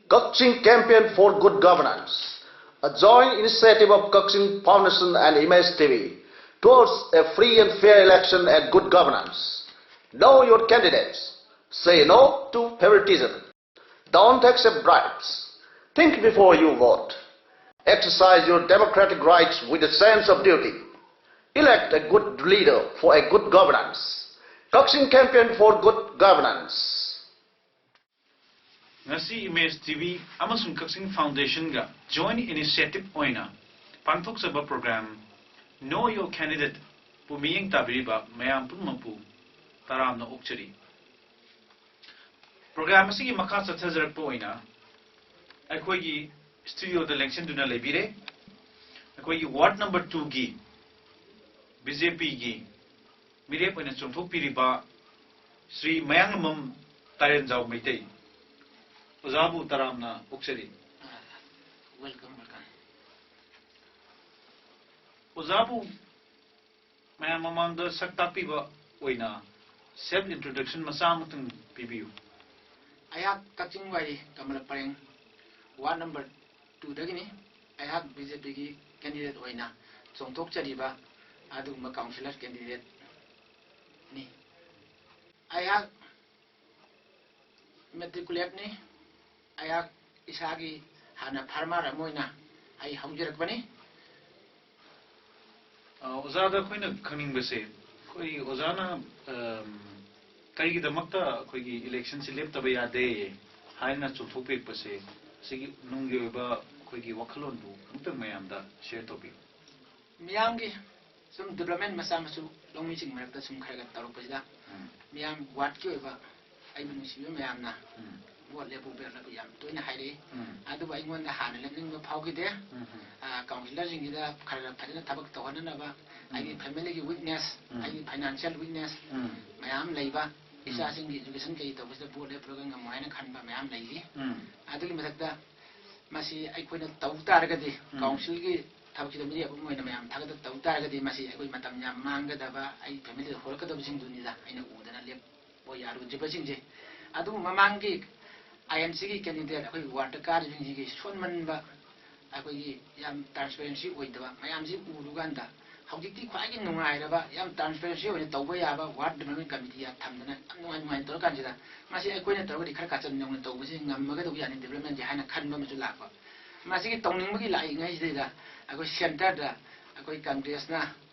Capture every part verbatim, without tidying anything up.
Kakching Campaign for Good Governance, a joint initiative of Kakching Foundation and Image T V towards a free and fair election and good governance. Know your candidates. Say no to favoritism. Don't accept bribes. Think before you vote. Exercise your democratic rights with a sense of duty. Elect a good leader for a good governance. Kakching Campaign for Good Governance. ꯉꯁꯤ image T V ꯑꯃꯁꯨꯡ ꯀꯛꯆꯤꯡ ꯐꯥꯎꯟꯗꯦꯁꯟꯒ join initiative ꯑꯣꯏꯅ ꯄꯥꯡꯊꯣꯛꯆꯕ programme Know Your Candidate ꯄꯨ ꯃꯤꯠꯌꯦꯡ ꯇꯥꯕꯤꯔꯤꯕ ꯃꯌꯥꯝ ꯄꯨꯝꯅꯃꯛꯄꯨ ꯇꯔꯥꯝꯅ ꯑꯣꯛꯆꯔꯤ꯫ Programme ꯑꯁꯤꯒꯤ ꯃꯈꯥ ꯆꯠꯊꯖꯔꯛꯄ ꯑꯣꯏꯅ ꯑꯩꯈꯣꯏꯒꯤ ꯁ꯭ꯇꯨꯗꯤꯑꯣꯗ ꯂꯦꯡꯁꯤꯟꯗꯨꯅ ꯂꯩꯕꯤꯔꯦ ꯑꯩꯈꯣꯏꯒꯤ ꯋꯥꯔꯗ ꯅꯝꯕꯔ ꯇꯨꯒꯤ ꯕꯤ ꯖꯦ ꯄꯤꯒꯤ ꯃꯤꯔꯦꯞ ꯑꯣꯏꯅ ꯆꯣꯡꯊꯣꯛꯄꯤꯔꯤꯕ ꯁ꯭ꯔꯤ ꯃꯌꯥꯡꯂꯝꯕꯝ ꯇꯥꯏꯔꯦꯟꯖꯥꯎ ꯃꯩꯇꯩ꯫ ꯑꯣꯖꯥꯕꯨ ꯇꯔꯥꯝꯅ ꯑꯣꯛꯆꯔꯤ꯫ Welcome, welcome. ꯑꯣꯖꯥꯕꯨ ꯃꯌꯥꯝ ꯃꯃꯥꯡꯗ ꯁꯛ ꯇꯥꯛꯄꯤꯕ ꯑꯣꯏꯅ ꯁꯦꯜꯐ ꯏꯟꯇ꯭ꯔꯣꯗꯛꯁꯟ ꯃꯆꯥ ꯑꯃꯇꯪ ꯄꯤꯕꯤꯌꯨ꯫ ꯑꯩꯍꯥꯛ ꯀꯛꯆꯤꯡ ꯋꯥꯏꯔꯤ ꯀꯃꯂ ꯄꯔꯦꯡ ꯋꯥꯔꯗ ꯅꯝꯕꯔ ꯇꯨꯗꯒꯤꯅꯤ꯫ ꯑꯩꯍꯥꯛ ꯕꯤ ꯖꯦ ꯄꯤꯒꯤ ꯀꯦꯟꯗꯤꯗꯦꯠ ꯑꯣꯏꯅ ꯆꯣꯡꯊꯣꯛꯆꯔꯤꯕ ꯑꯗꯨꯒꯨꯝꯕ ꯀꯥꯎꯟꯁꯤꯂꯔ ꯀꯦꯟꯗꯤꯗꯦꯠꯅꯤ꯫ ꯑꯩꯍꯥꯛ ꯃꯦꯇ꯭ꯔꯤꯀꯨꯂꯦꯠꯅꯤ꯫ ꯑꯩꯍꯥꯛ ꯏꯁꯥꯒꯤ ꯍꯥꯟꯅ ꯐꯥꯔꯃꯔ ꯑꯃ ꯑꯣꯏꯅ ꯑꯩ ꯍꯧꯖꯔꯛꯄꯅꯤ꯫ ꯑ, ꯑꯣꯖꯥꯗ ꯑꯩꯈꯣꯏꯅ ꯈꯪꯅꯤꯡꯕꯁꯦ ꯑꯩꯈꯣꯏ ꯑꯣꯖꯥꯅ ꯑꯝ, ꯀꯔꯤꯒꯤꯗꯃꯛꯇ ꯑꯩꯈꯣꯏꯒꯤ ꯏꯂꯦꯛꯁꯟꯁꯤ ꯂꯦꯞꯇꯕ ꯌꯥꯗꯦ ꯍꯥꯏꯅ ꯆꯣꯡꯊꯣꯛꯄꯤꯔꯛꯄꯁꯦ ꯁꯤꯒꯤ ꯅꯨꯡꯒꯤ ꯑꯣꯏꯕ ꯑꯩꯈꯣꯏꯒꯤ ꯋꯥꯈꯜꯂꯣꯟꯗꯨ ꯑꯃꯨꯛꯇꯪ ꯃꯌꯥꯝꯗ ꯁꯤꯌꯔ ꯇꯧꯕꯤꯌꯨ꯫ ꯃꯤꯌꯥꯝꯒꯤ ꯁꯨꯝ ꯗꯤꯕ꯭ꯂꯞꯃꯦꯟ ꯃꯆꯥ ꯃꯁꯨ ꯂꯧꯃꯤꯁꯤꯡ ꯃꯔꯛꯇ ꯁꯨꯝ ꯈꯔ ꯈꯔ ꯇꯧꯔꯛꯄꯁꯤꯗ ꯎꯝ, ꯃꯤꯌꯥꯝ ꯋꯥꯔꯗꯀꯤ ꯑꯣꯏꯕ ꯑꯩꯕꯨ ꯅꯨꯡꯁꯤꯕ ꯃꯌꯥꯝꯅ ꯎꯝ, ꯚꯣꯠ ꯂꯦꯞꯄꯨ ꯕꯦꯜ ꯂꯦꯞꯄꯨ ꯌꯥꯝ ꯇꯣꯏꯅ ꯍꯥꯏꯔꯛꯏ꯫ ꯎꯝ, ꯑꯗꯨꯕꯨ ꯑꯩꯉꯣꯟꯗ ꯍꯥꯟꯅ ꯂꯦꯞꯅꯤꯡꯕ ꯐꯥꯎꯈꯤꯗꯦ꯫ ꯎꯝ, ꯎꯝ, ꯑ, ꯀꯥꯎꯟꯁꯤꯂꯔꯁꯤꯡꯁꯤꯗ ꯈꯔ ꯈꯔ ꯐꯖꯅ ꯊꯕꯛ ꯇꯧꯍꯟꯅꯅꯕ ꯑꯩꯒꯤ ꯐꯦꯃꯤꯂꯤꯒꯤ ꯋꯤꯛꯅꯦꯁ, ꯎꯝ, ꯑꯩꯒꯤ ꯐꯥꯏꯅꯥꯟꯁꯤꯌꯦꯜ ꯋꯤꯛꯅꯦꯁ ꯎꯝ, ꯃꯌꯥꯝ ꯂꯩꯕ, ꯏꯆꯥꯁꯤꯡꯒꯤ ꯏꯖꯨꯀꯦꯁꯟ ꯀꯩ ꯇꯧꯕꯁꯤꯗ ꯚꯣꯠ ꯂꯦꯞꯄꯨꯔꯒ ꯉꯝꯃꯣꯏ ꯍꯥꯏꯅ ꯈꯟꯕ ꯃꯌꯥꯝ ꯂꯩꯔꯤ꯫ ꯎꯝ, ꯑꯗꯨꯒꯤ ꯃꯊꯛꯇ ꯃꯁꯤ ꯑꯩꯈꯣꯏꯅ ꯇꯧ ꯇꯥꯔꯒꯗꯤ ꯎꯝ, ꯀꯥꯎꯟꯁꯤꯜꯒꯤ ꯊꯕꯛꯁꯤꯗ ꯃꯤꯔꯦꯞ ꯑꯃ ꯑꯣꯏꯅ ꯃꯌꯥꯝ ꯊꯥꯒꯠꯇ ꯇꯧ ꯇꯥꯔꯒꯗꯤ ꯃꯁꯤ ꯑꯩꯈꯣꯏ ꯃꯇꯝ ꯌꯥꯝ ꯃꯥꯡꯒꯗꯕ, ꯑꯩ ꯐꯦꯃꯤꯂꯤꯗ ꯍꯣꯔꯛꯀꯗꯕꯁꯤꯡꯗꯨꯅꯤꯗ ꯑꯩꯅ ꯎꯗꯅ ꯂꯦꯞꯄ ꯌꯥꯔꯨꯗ꯭ꯔꯤꯕꯁꯤꯡꯁꯦ꯫ ꯑꯗꯨꯕꯨ ꯃꯃꯥꯡꯒꯤ ꯑꯥꯏ ꯑꯦꯟ ꯁꯤꯒꯤ ꯀꯦꯟꯗꯤꯗꯦꯠ ꯑꯩꯈꯣꯏ ꯋꯥꯔꯗꯇ ꯀꯥꯔꯤꯕꯁꯤꯡꯁꯤꯒꯤ ꯁꯣꯟꯃꯟꯕ, ꯑꯩꯈꯣꯏꯒꯤ ꯌꯥꯝ ꯇ꯭ꯔꯥꯟꯁꯄꯦꯔꯦꯟꯁꯤ ꯑꯣꯏꯗꯕ ꯃꯌꯥꯝꯁꯤ ꯎꯔꯨꯀꯥꯟꯗ, ꯍꯧꯖꯤꯛꯇꯤ ꯈ꯭ꯋꯥꯏꯗꯒꯤ ꯅꯨꯡꯉꯥꯏꯔꯕ, ꯌꯥꯝ ꯇ꯭ꯔꯥꯟꯁꯄꯦꯔꯦꯟꯁꯤ ꯑꯣꯏꯅ ꯇꯧꯕ ꯌꯥꯕ ꯋꯥꯔꯗ ꯗꯤꯕꯂꯞꯃꯦꯟ ꯀꯃꯤꯇꯤꯒ ꯊꯝꯗꯅ ꯌꯥꯝ ꯅꯨꯡꯉꯥꯏ ꯅꯨꯡꯉꯥꯏꯅ ꯇꯧꯔꯀꯥꯟꯁꯤꯗ, ꯃꯁꯤ ꯑꯩꯈꯣꯏꯅ ꯇꯧꯔꯒꯗꯤ ꯈꯔ ꯀꯥꯆꯟ ꯅꯧꯅ ꯇꯧꯕꯁꯤ ꯉꯝꯃꯒꯗꯧꯕ ꯌꯥꯅꯤ ꯗꯤꯕꯂꯞꯃꯦꯟꯁꯦ ꯍꯥꯏꯅ ꯈꯟꯕ ꯑꯃꯁꯨ ꯂꯥꯛꯄ꯫ ꯃꯁꯤꯒꯤ ꯇꯧꯅꯤꯡꯕꯒꯤ ꯂꯥꯛꯏꯉꯩꯁꯤꯗꯩꯗ ꯑꯩꯈꯣꯏ ꯁꯦꯟꯇꯔꯗ ꯑꯩꯈꯣꯏ ꯀꯪꯒ꯭ꯔꯦꯁꯅ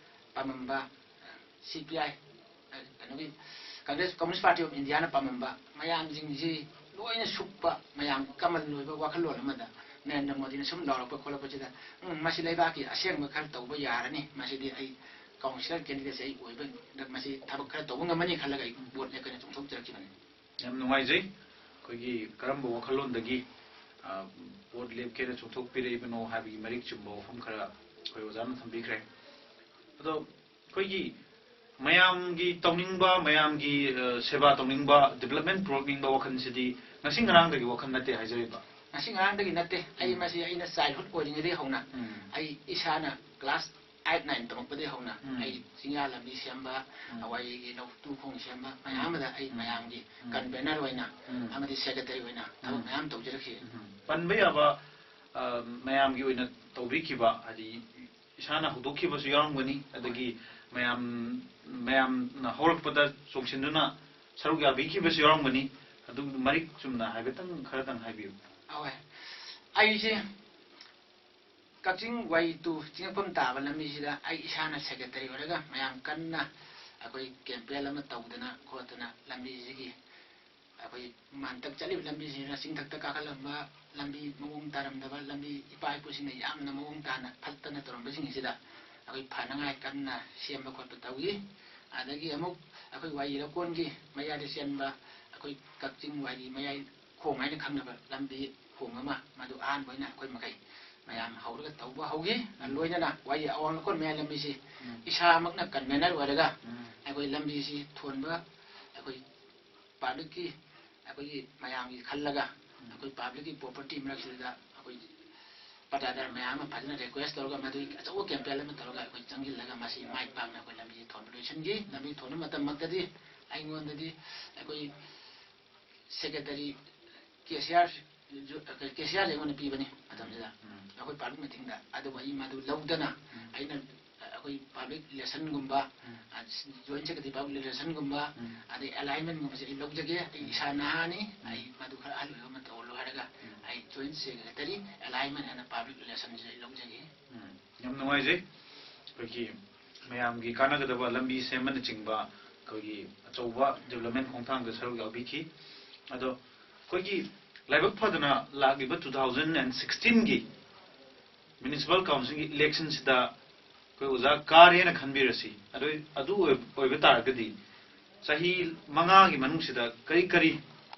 ꯄꯥꯝꯃꯝꯕ, ꯁꯤ ꯄꯤ ꯑꯥꯏ, ꯀꯩꯅꯣꯒꯤ, ꯀꯪꯒ꯭ꯔꯦꯁ, ꯀꯝꯃꯨꯅꯤꯁ ꯄꯥꯔꯇꯤ ꯑꯣꯐ ꯏꯟꯗꯤꯌꯥꯅ ꯄꯥꯝꯃꯝꯕ ꯃꯌꯥꯝꯁꯤꯡꯁꯤ ꯂꯣꯏꯅ ꯁꯨꯞꯄ, ꯃꯌꯥꯝ ꯀꯃꯟ ꯑꯣꯏꯕ ꯋꯥꯈꯜꯂꯣꯟ ꯑꯃꯗ ꯅꯔꯦꯟꯗ꯭ꯔ ꯃꯣꯗꯤꯅ ꯁꯨꯝ ꯂꯥꯎꯔꯛꯄ ꯈꯣꯠꯂꯛꯄꯁꯤꯗ, "ꯎꯝ, ꯃꯁꯤ ꯂꯩꯕꯥꯛꯀꯤ ꯑꯁꯦꯡꯕ ꯈꯔ ꯇꯧꯕ ꯌꯥꯔꯅꯤ, ꯃꯁꯤꯗꯤ ꯑꯩ ꯀꯥꯎꯟꯁꯤꯂꯔ ꯀꯦꯟꯗꯤꯗꯦꯠꯁꯦ ꯑꯩ ꯑꯣꯏꯕ, ꯃꯁꯤ ꯊꯕꯛ ꯈꯔ ꯇꯧꯕ ꯉꯝꯃꯅꯤ" ꯈꯜꯂꯒ ꯑꯩ ꯚꯣꯠ ꯂꯦꯞꯀꯦꯅ ꯆꯣꯡꯊꯣꯛꯆꯔꯛꯈꯤꯕꯅꯤ꯫ ꯌꯥꯝ ꯅꯨꯡꯉꯥꯏꯖꯩ꯫ ꯑꯩꯈꯣꯏꯒꯤ ꯀꯔꯝꯕ ꯋꯥꯈꯜꯂꯣꯟꯗꯒꯤ, ꯑ, ꯚꯣꯠ ꯂꯦꯞꯀꯦꯅ ꯆꯣꯡꯊꯣꯛꯄꯤꯔꯛꯏꯕꯅꯣ ꯍꯥꯏꯕꯒꯤ ꯃꯔꯤꯛ ꯆꯨꯝꯕ ꯋꯥꯐꯝ ꯈꯔ ꯑꯩꯈꯣꯏ ꯑꯣꯖꯥꯅ ꯊꯝꯕꯤꯈ꯭ꯔꯦ꯫ ꯑꯗꯣ ꯑꯩꯈꯣꯏꯒꯤ ꯃꯌꯥꯝꯒꯤ ꯇꯧꯅꯤꯡꯕ, ꯃꯌꯥꯝꯒꯤ, ꯑ, ꯁꯦꯕꯥ ꯇꯧꯅꯤꯡꯕ, ꯗꯤꯕꯂꯞꯃꯦꯟ ꯄꯨꯔꯛꯅꯤꯡꯕ ꯋꯥꯈꯜꯁꯤꯗꯤ ꯉꯁꯤ ꯉꯔꯥꯡꯗꯒꯤ ꯋꯥꯈꯜ ꯅꯠꯇꯦ ꯍꯥꯏꯖꯔꯤꯕ꯫ ꯉꯁꯤ ꯉꯔꯥꯡꯗꯒꯤ ꯅꯠꯇꯦ꯫ ꯑꯩ ꯎꯝ꯫ ꯃꯁꯤ ꯑꯩꯅ ꯆꯥꯏꯜꯍꯨꯗ ꯑꯣꯏꯔꯤꯉꯩꯗꯒꯤ ꯍꯧꯅ, ꯎꯝ꯫ ꯑꯩ ꯏꯁꯥꯅ ꯀ꯭ꯂꯥꯁ ꯑꯥꯏꯠ, ꯅꯥꯏꯟ ꯇꯝꯃꯛꯄꯗꯒꯤ ꯍꯧꯅ ꯎꯝ꯫ ꯑꯩ ꯆꯤꯡꯌꯥ ꯂꯝꯕꯤ ꯁꯦꯝꯕ, ꯎꯝ꯫ ꯑꯋꯥꯏꯒꯤ ꯂꯧ ꯇꯨ ꯈꯣꯡ ꯁꯦꯝꯕ ꯃꯌꯥꯝ ꯎꯝ꯫ ꯑꯃꯗ ꯑꯩ ꯎꯝ꯫ ꯃꯌꯥꯝꯒꯤ ꯎꯝ꯫ ꯀꯟꯚꯦꯅꯔ ꯑꯣꯏꯅ ꯎꯝ꯫ ꯑꯃꯗꯤ ꯁꯦꯀ꯭ꯔꯦꯇꯔꯤ ꯑꯣꯏꯅ ꯊꯕꯛ ꯎꯝ꯫ ꯃꯌꯥꯝ ꯇꯧꯖꯔꯛꯈꯤ꯫ ꯎꯝ꯫ ꯄꯟꯕ ꯌꯥꯕ, ꯑ, ꯃꯌꯥꯝꯒꯤ ꯑꯣꯏꯅ ꯇꯧꯕꯤꯈꯤꯕ, ꯍꯥꯏꯗꯤ ꯏꯁꯥꯅ ꯍꯧꯗꯣꯛꯈꯤꯕꯁꯨ ꯌꯥꯎꯔꯝꯒꯅꯤ, ꯑꯗꯒꯤ ꯃꯌꯥꯝ, ꯃꯌꯥꯝꯅ ꯍꯧꯔꯛꯄꯗ ꯆꯣꯡꯁꯤꯟꯗꯨꯅ ꯁꯔꯨꯛ ꯌꯥꯕꯤꯈꯤꯕꯁꯨ ꯌꯥꯎꯔꯝꯒꯅꯤ꯫ ꯑꯗꯨ ꯃꯔꯤꯛ ꯆꯨꯝꯅ ꯍꯥꯏꯐꯦꯠꯇꯪ ꯈꯔꯗꯪ ꯍꯥꯏꯕꯤꯌꯨ꯫ ꯑꯍꯣꯏ꯫ ꯑꯩꯁꯦ ꯀꯛꯆꯤꯡ ꯋꯥꯏ ꯇꯨ ꯆꯤꯡꯉꯛꯐꯝ ꯇꯥꯕ ꯂꯝꯕꯤꯁꯤꯗ ꯑꯩ ꯏꯁꯥꯅ ꯁꯦꯀ꯭ꯔꯦꯇꯔꯤ ꯑꯣꯏꯔꯒ ꯃꯌꯥꯝ ꯀꯟꯅ ꯑꯩꯈꯣꯏ ꯀꯦꯝꯄꯦꯟ ꯑꯃ ꯇꯧꯗꯅ ꯈꯣꯠꯇꯅ ꯂꯝꯕꯤꯁꯤꯒꯤ ꯑꯩꯈꯣꯏ ꯃꯥꯟꯇꯛ ꯆꯠꯂꯤꯕ ꯂꯝꯕꯤꯁꯤꯅ ꯆꯤꯡꯊꯛꯇ ꯀꯥꯈꯠꯂꯝꯕ ꯂꯝꯕꯤ ꯃꯑꯣꯡ ꯇꯥꯔꯝꯗꯕ ꯂꯝꯕꯤ ꯏꯄꯥ ꯏꯄꯨꯁꯤꯡꯅ ꯌꯥꯝꯅ ꯃꯑꯣꯡ ꯇꯥꯅ ꯐꯠꯇꯅ ꯇꯧꯔꯝꯕꯁꯤꯡꯁꯤꯗ ꯑꯩꯈꯣꯏ ꯐꯅꯉꯥꯏ ꯀꯟꯅ ꯁꯦꯝꯕ ꯈꯣꯠꯄ ꯇꯧꯏ꯫ ꯑꯗꯒꯤ ꯑꯃꯨꯛ ꯑꯩꯈꯣꯏ ꯋꯥꯏꯔꯤ ꯂꯧꯀꯣꯟꯒꯤ ꯃꯌꯥꯏꯗ ꯆꯦꯟꯕ ꯑꯩꯈꯣꯏ ꯀꯛꯆꯤꯡ ꯋꯥꯏꯔꯤ ꯃꯌꯥꯏ ꯈꯣꯡ ꯍꯥꯏꯅ ꯈꯪꯅꯕ ꯂꯝꯕꯤ ꯈꯣꯡ ꯑꯃ, ꯃꯗꯨ ꯑꯍꯥꯟꯕ ꯑꯣꯏꯅ ꯑꯩꯈꯣꯏ ꯃꯈꯩ ꯃꯌꯥꯝ ꯍꯧꯔꯒ ꯇꯧꯕ ꯍꯧꯏ꯫ ꯂꯣꯏꯅꯅ ꯋꯥꯏꯔꯤ ꯑꯋꯥꯡ ꯂꯧꯀꯣꯟ ꯃꯌꯥꯏ ꯂꯝꯕꯤꯁꯤ ꯎꯝ꯫ ꯏꯁꯥꯃꯛꯅ ꯀꯟꯚꯦꯅꯔ ꯑꯣꯏꯔꯒ ꯎꯝ꯫ ꯑꯩꯈꯣꯏ ꯂꯝꯕꯤꯁꯤ ꯊꯣꯟꯕ, ꯑꯩꯈꯣꯏ ꯄꯥꯕ꯭ꯂꯤꯛꯀꯤ, ꯑꯩꯈꯣꯏꯒꯤ ꯃꯌꯥꯝꯒꯤ ꯈꯜꯂꯒ ꯎꯝ꯫ ꯑꯩꯈꯣꯏ ꯄꯥꯕ꯭ꯂꯤꯛꯀꯤ ꯄ꯭ꯔꯣꯄꯔꯇꯤ ꯃꯔꯛꯁꯤꯗ ꯑꯩꯈꯣꯏ ꯄꯇꯥꯗꯥꯔ ꯃꯌꯥꯝ ꯑꯃ ꯐꯖꯅ ꯔꯤꯀ꯭ꯋꯦꯁ ꯇꯧꯔꯒ ꯃꯗꯨꯒꯤ ꯑꯆꯧꯕ ꯀꯦꯝꯄꯦꯟ ꯑꯃ ꯇꯧꯔꯒ ꯑꯩꯈꯣꯏ ꯆꯪꯁꯤꯜꯂꯒ ꯃꯁꯤ ꯃꯥꯏ ꯄꯥꯛꯅ ꯑꯩꯈꯣꯏ ꯂꯝꯕꯤꯁꯤ ꯊꯣꯟꯕ ꯂꯣꯏꯁꯤꯟꯈꯤ꯫ ꯂꯝꯕꯤ ꯊꯣꯟꯕ ꯃꯇꯝꯃꯛꯇꯗꯤ ꯑꯩꯉꯣꯟꯗꯗꯤ ꯑꯩꯈꯣꯏ secretary K C R K C ꯑꯥꯔꯁꯦ ꯑꯩꯉꯣꯟꯗ ꯄꯤꯕꯅꯤ ꯃꯇꯝꯁꯤꯗ꯫ ꯎꯝ꯫ ꯑꯩꯈꯣꯏ ꯄꯥꯕ꯭ꯂꯤꯛ ꯃꯤꯇꯤꯡꯗ꯫ ꯑꯗꯨꯕꯨ ꯑꯩ ꯃꯗꯨ ꯂꯧꯗꯅ ꯎꯝ꯫ ꯑꯩꯅ ꯑꯩꯈꯣꯏ ꯄꯥꯕ꯭ꯂꯤꯛ ꯔꯤꯂꯦꯁꯟꯒꯨꯝꯕ, ꯎꯝ꯫ ꯖꯣꯏꯟ ꯁꯦꯀ꯭ꯔꯦꯇꯔꯤ ꯄꯥꯕ꯭ꯂꯤꯛ ꯔꯤꯂꯦꯁꯟꯒꯨꯝꯕ, ꯎꯝ꯫ ꯑꯗꯩ ꯑꯦꯂꯥꯏꯟꯃꯦꯟꯒꯨꯝꯕꯁꯦ ꯑꯩ ꯂꯧꯖꯒꯦ꯫ ꯑꯩ ꯏꯁꯥ ꯅꯍꯥꯅꯤ꯫ ꯎꯝ꯫ ꯑꯩ ꯃꯗꯨ ꯈꯔ ꯑꯍꯜ ꯑꯣꯏꯕ ꯑꯃ ꯇꯧꯍꯜꯂꯣ ꯍꯥꯏꯔꯒ ꯎꯝ꯫ ꯑꯩ joint secretary, alignment and public ꯔꯤꯂꯦꯁꯟꯁꯦ ꯑꯩ ꯂꯧꯖꯒꯦ꯫ ꯎꯝ꯫ ꯌꯥꯝ ꯅꯨꯡꯉꯥꯏꯖꯩ꯫ ꯑꯩꯈꯣꯏꯒꯤ ꯃꯌꯥꯝꯒꯤ ꯀꯥꯟꯅꯒꯗꯕ ꯂꯝꯕꯤ ꯁꯦꯝꯕꯅꯆꯤꯡꯕ ꯑꯩꯈꯣꯏꯒꯤ ꯑꯆꯧꯕ ꯗꯤꯕ꯭ꯂꯞꯃꯦꯟ ꯈꯣꯡꯊꯥꯡꯗ ꯁꯔꯨꯛ ꯌꯥꯕꯤꯈꯤ꯫ ꯑꯗꯣ ꯑꯩꯈꯣꯏꯒꯤ ꯂꯥꯏꯕꯛ ꯐꯗꯅ ꯂꯥꯛꯂꯤꯕ two thousand and sixteenꯒꯤ ꯃ꯭ꯌꯨꯅꯤꯁꯤꯄꯥꯜ ꯀꯥꯎꯟꯁꯤꯜꯒꯤ ꯏꯂꯦꯛꯁꯟꯁꯤꯗ ꯑꯩꯈꯣꯏ ꯑꯣꯖꯥ ꯀꯥꯔꯦꯅ ꯈꯟꯕꯤꯔꯁꯤ꯫ ꯑꯗꯨ, ꯑꯗꯨ ꯑꯣꯏ-, ꯑꯣꯏꯕ ꯇꯥꯔꯒꯗꯤ ꯆꯍꯤ ꯃꯉꯥꯒꯤ ꯃꯅꯨꯡꯁꯤꯗ ꯀꯔꯤ ꯀꯔꯤ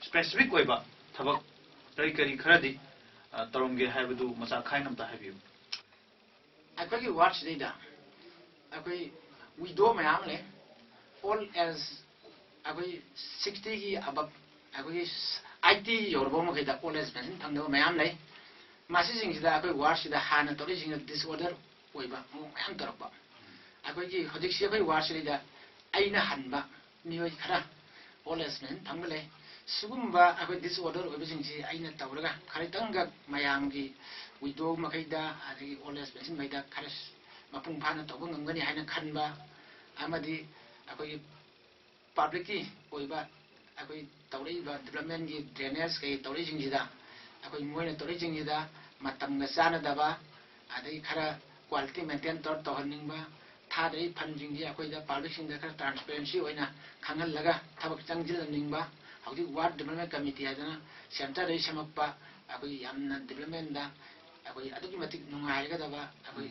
ꯁ꯭ꯄꯦꯁꯤꯐꯤꯛ ꯑꯣꯏꯕ ꯊꯕꯛ ꯀꯔꯤ ꯀꯔꯤ ꯈꯔꯗꯤ, ꯑ, ꯇꯧꯔꯝꯒꯦ ꯍꯥꯏꯕꯗꯨ ꯃꯆꯥ ꯈꯥꯏꯅ ꯑꯝꯇ ꯍꯥꯏꯕꯤꯌꯨ꯫ ꯑꯩꯈꯣꯏꯒꯤ ꯋꯥꯔꯗꯁꯤꯗꯩꯗ ꯑꯩꯈꯣꯏ ꯋꯤꯗꯣ ꯃꯌꯥꯝ ꯑꯃ ꯂꯩ꯫ ꯑꯣꯜ ꯑꯦꯖ ꯑꯩꯈꯣꯏ sixtyꯒꯤ above, ꯑꯩꯈꯣꯏꯒꯤ eighty ꯌꯧꯔꯕ ꯃꯈꯩꯗ ꯑꯣꯜ ꯑꯦꯖ ꯄꯦꯟꯁꯤꯟ ꯐꯪꯗꯕ ꯃꯌꯥꯝ ꯂꯩ꯫ ꯃꯁꯤꯁꯤꯡꯁꯤꯗ ꯑꯩꯈꯣꯏ ꯋꯥꯔꯗꯁꯤꯗ ꯍꯥꯟꯅ ꯇꯧꯔꯛꯏꯁꯤꯡꯅ ꯗꯤꯁꯑꯣꯔꯗꯔ ꯑꯣꯏꯕ ꯃꯑꯣꯡ ꯃꯌꯥꯝ ꯇꯧꯔꯛꯄ꯫ ꯑꯩꯈꯣꯏꯒꯤ ꯍꯧꯖꯤꯛꯁꯤ ꯑꯩꯈꯣꯏ ꯋꯥꯔꯗꯁꯤꯗꯩꯗ ꯑꯩꯅ ꯍꯟꯕ ꯃꯤꯑꯣꯏ ꯈꯔ ꯑꯣꯜ ꯑꯦꯖ ꯄꯦꯟꯁꯤꯟ ꯐꯪꯕ ꯂꯩ꯫ ꯁꯤꯒꯨꯝꯕ ꯑꯩꯈꯣꯏ ꯗꯤꯁꯑꯣꯔꯗꯔ ꯑꯣꯏꯕꯁꯤꯡꯁꯤ ꯑꯩꯅ ꯇꯧꯔꯒ ꯈꯔꯇꯪꯒ ꯃꯌꯥꯝꯒꯤ ꯋꯤꯗꯣ ꯃꯈꯩꯗ, ꯑꯗꯒꯤ ꯑꯣꯜ ꯑꯦꯖ ꯄꯦꯟꯁꯤꯟ ꯃꯈꯩꯗ ꯈꯔ ꯃꯄꯨꯡ ꯐꯥꯅ ꯇꯧꯕ ꯉꯝꯒꯅꯤ ꯍꯥꯏꯅ ꯈꯟꯕ ꯑꯃꯗꯤ ꯑꯩꯈꯣꯏꯒꯤ ꯄꯥꯕ꯭ꯂꯤꯛꯀꯤ ꯑꯣꯏꯕ ꯑꯩꯈꯣꯏ ꯇꯧꯔꯛꯏꯕ ꯗꯤꯕ꯭ꯂꯞꯃꯦꯟꯒꯤ ꯗ꯭ꯔꯦꯅꯦꯖ ꯀꯩ ꯇꯧꯔꯛꯏꯁꯤꯡꯁꯤꯗ ꯑꯩꯈꯣꯏ ꯃꯣꯏꯅ ꯇꯧꯔꯛꯏꯁꯤꯡꯁꯤꯗ ꯃꯇꯝꯒ ꯆꯥꯟꯅꯗꯕ, ꯑꯗꯒꯤ ꯈꯔ ꯀ꯭ꯋꯥꯂꯤꯇꯤ ꯃꯦꯟꯇꯦꯟ ꯇꯧꯔ ꯇꯧꯍꯟꯅꯤꯡꯕ, ꯊꯥꯗꯔꯤꯕ ꯐꯟꯁꯤꯡꯁꯤ ꯑꯩꯈꯣꯏꯗ ꯄꯥꯕ꯭ꯂꯤꯛꯁꯤꯡꯗ ꯈꯔ ꯇ꯭ꯔꯥꯟꯁꯄꯦꯔꯦꯟꯁꯤ ꯑꯣꯏꯅ ꯈꯪꯍꯜꯂꯒ ꯊꯕꯛ ꯆꯪꯁꯤꯜꯍꯟꯅꯤꯡꯕ꯫ ꯍꯧꯖꯤꯛ ꯋꯥꯔꯗ ꯗꯤꯕ꯭ꯂꯞꯃꯦꯟ ꯀꯃꯤꯇꯤ ꯍꯥꯏꯗꯅ ꯁꯦꯟꯇꯔꯗꯒꯤ ꯁꯦꯝꯃꯛꯄ ꯑꯩꯈꯣꯏ ꯌꯥꯝꯅ ꯗꯤꯕ꯭ꯂꯞꯃꯦꯟꯗ ꯑꯩꯈꯣꯏ ꯑꯗꯨꯛꯀꯤ ꯃꯇꯤꯛ ꯅꯨꯡꯉꯥꯏꯔꯒꯗꯕ ꯑꯩꯈꯣꯏ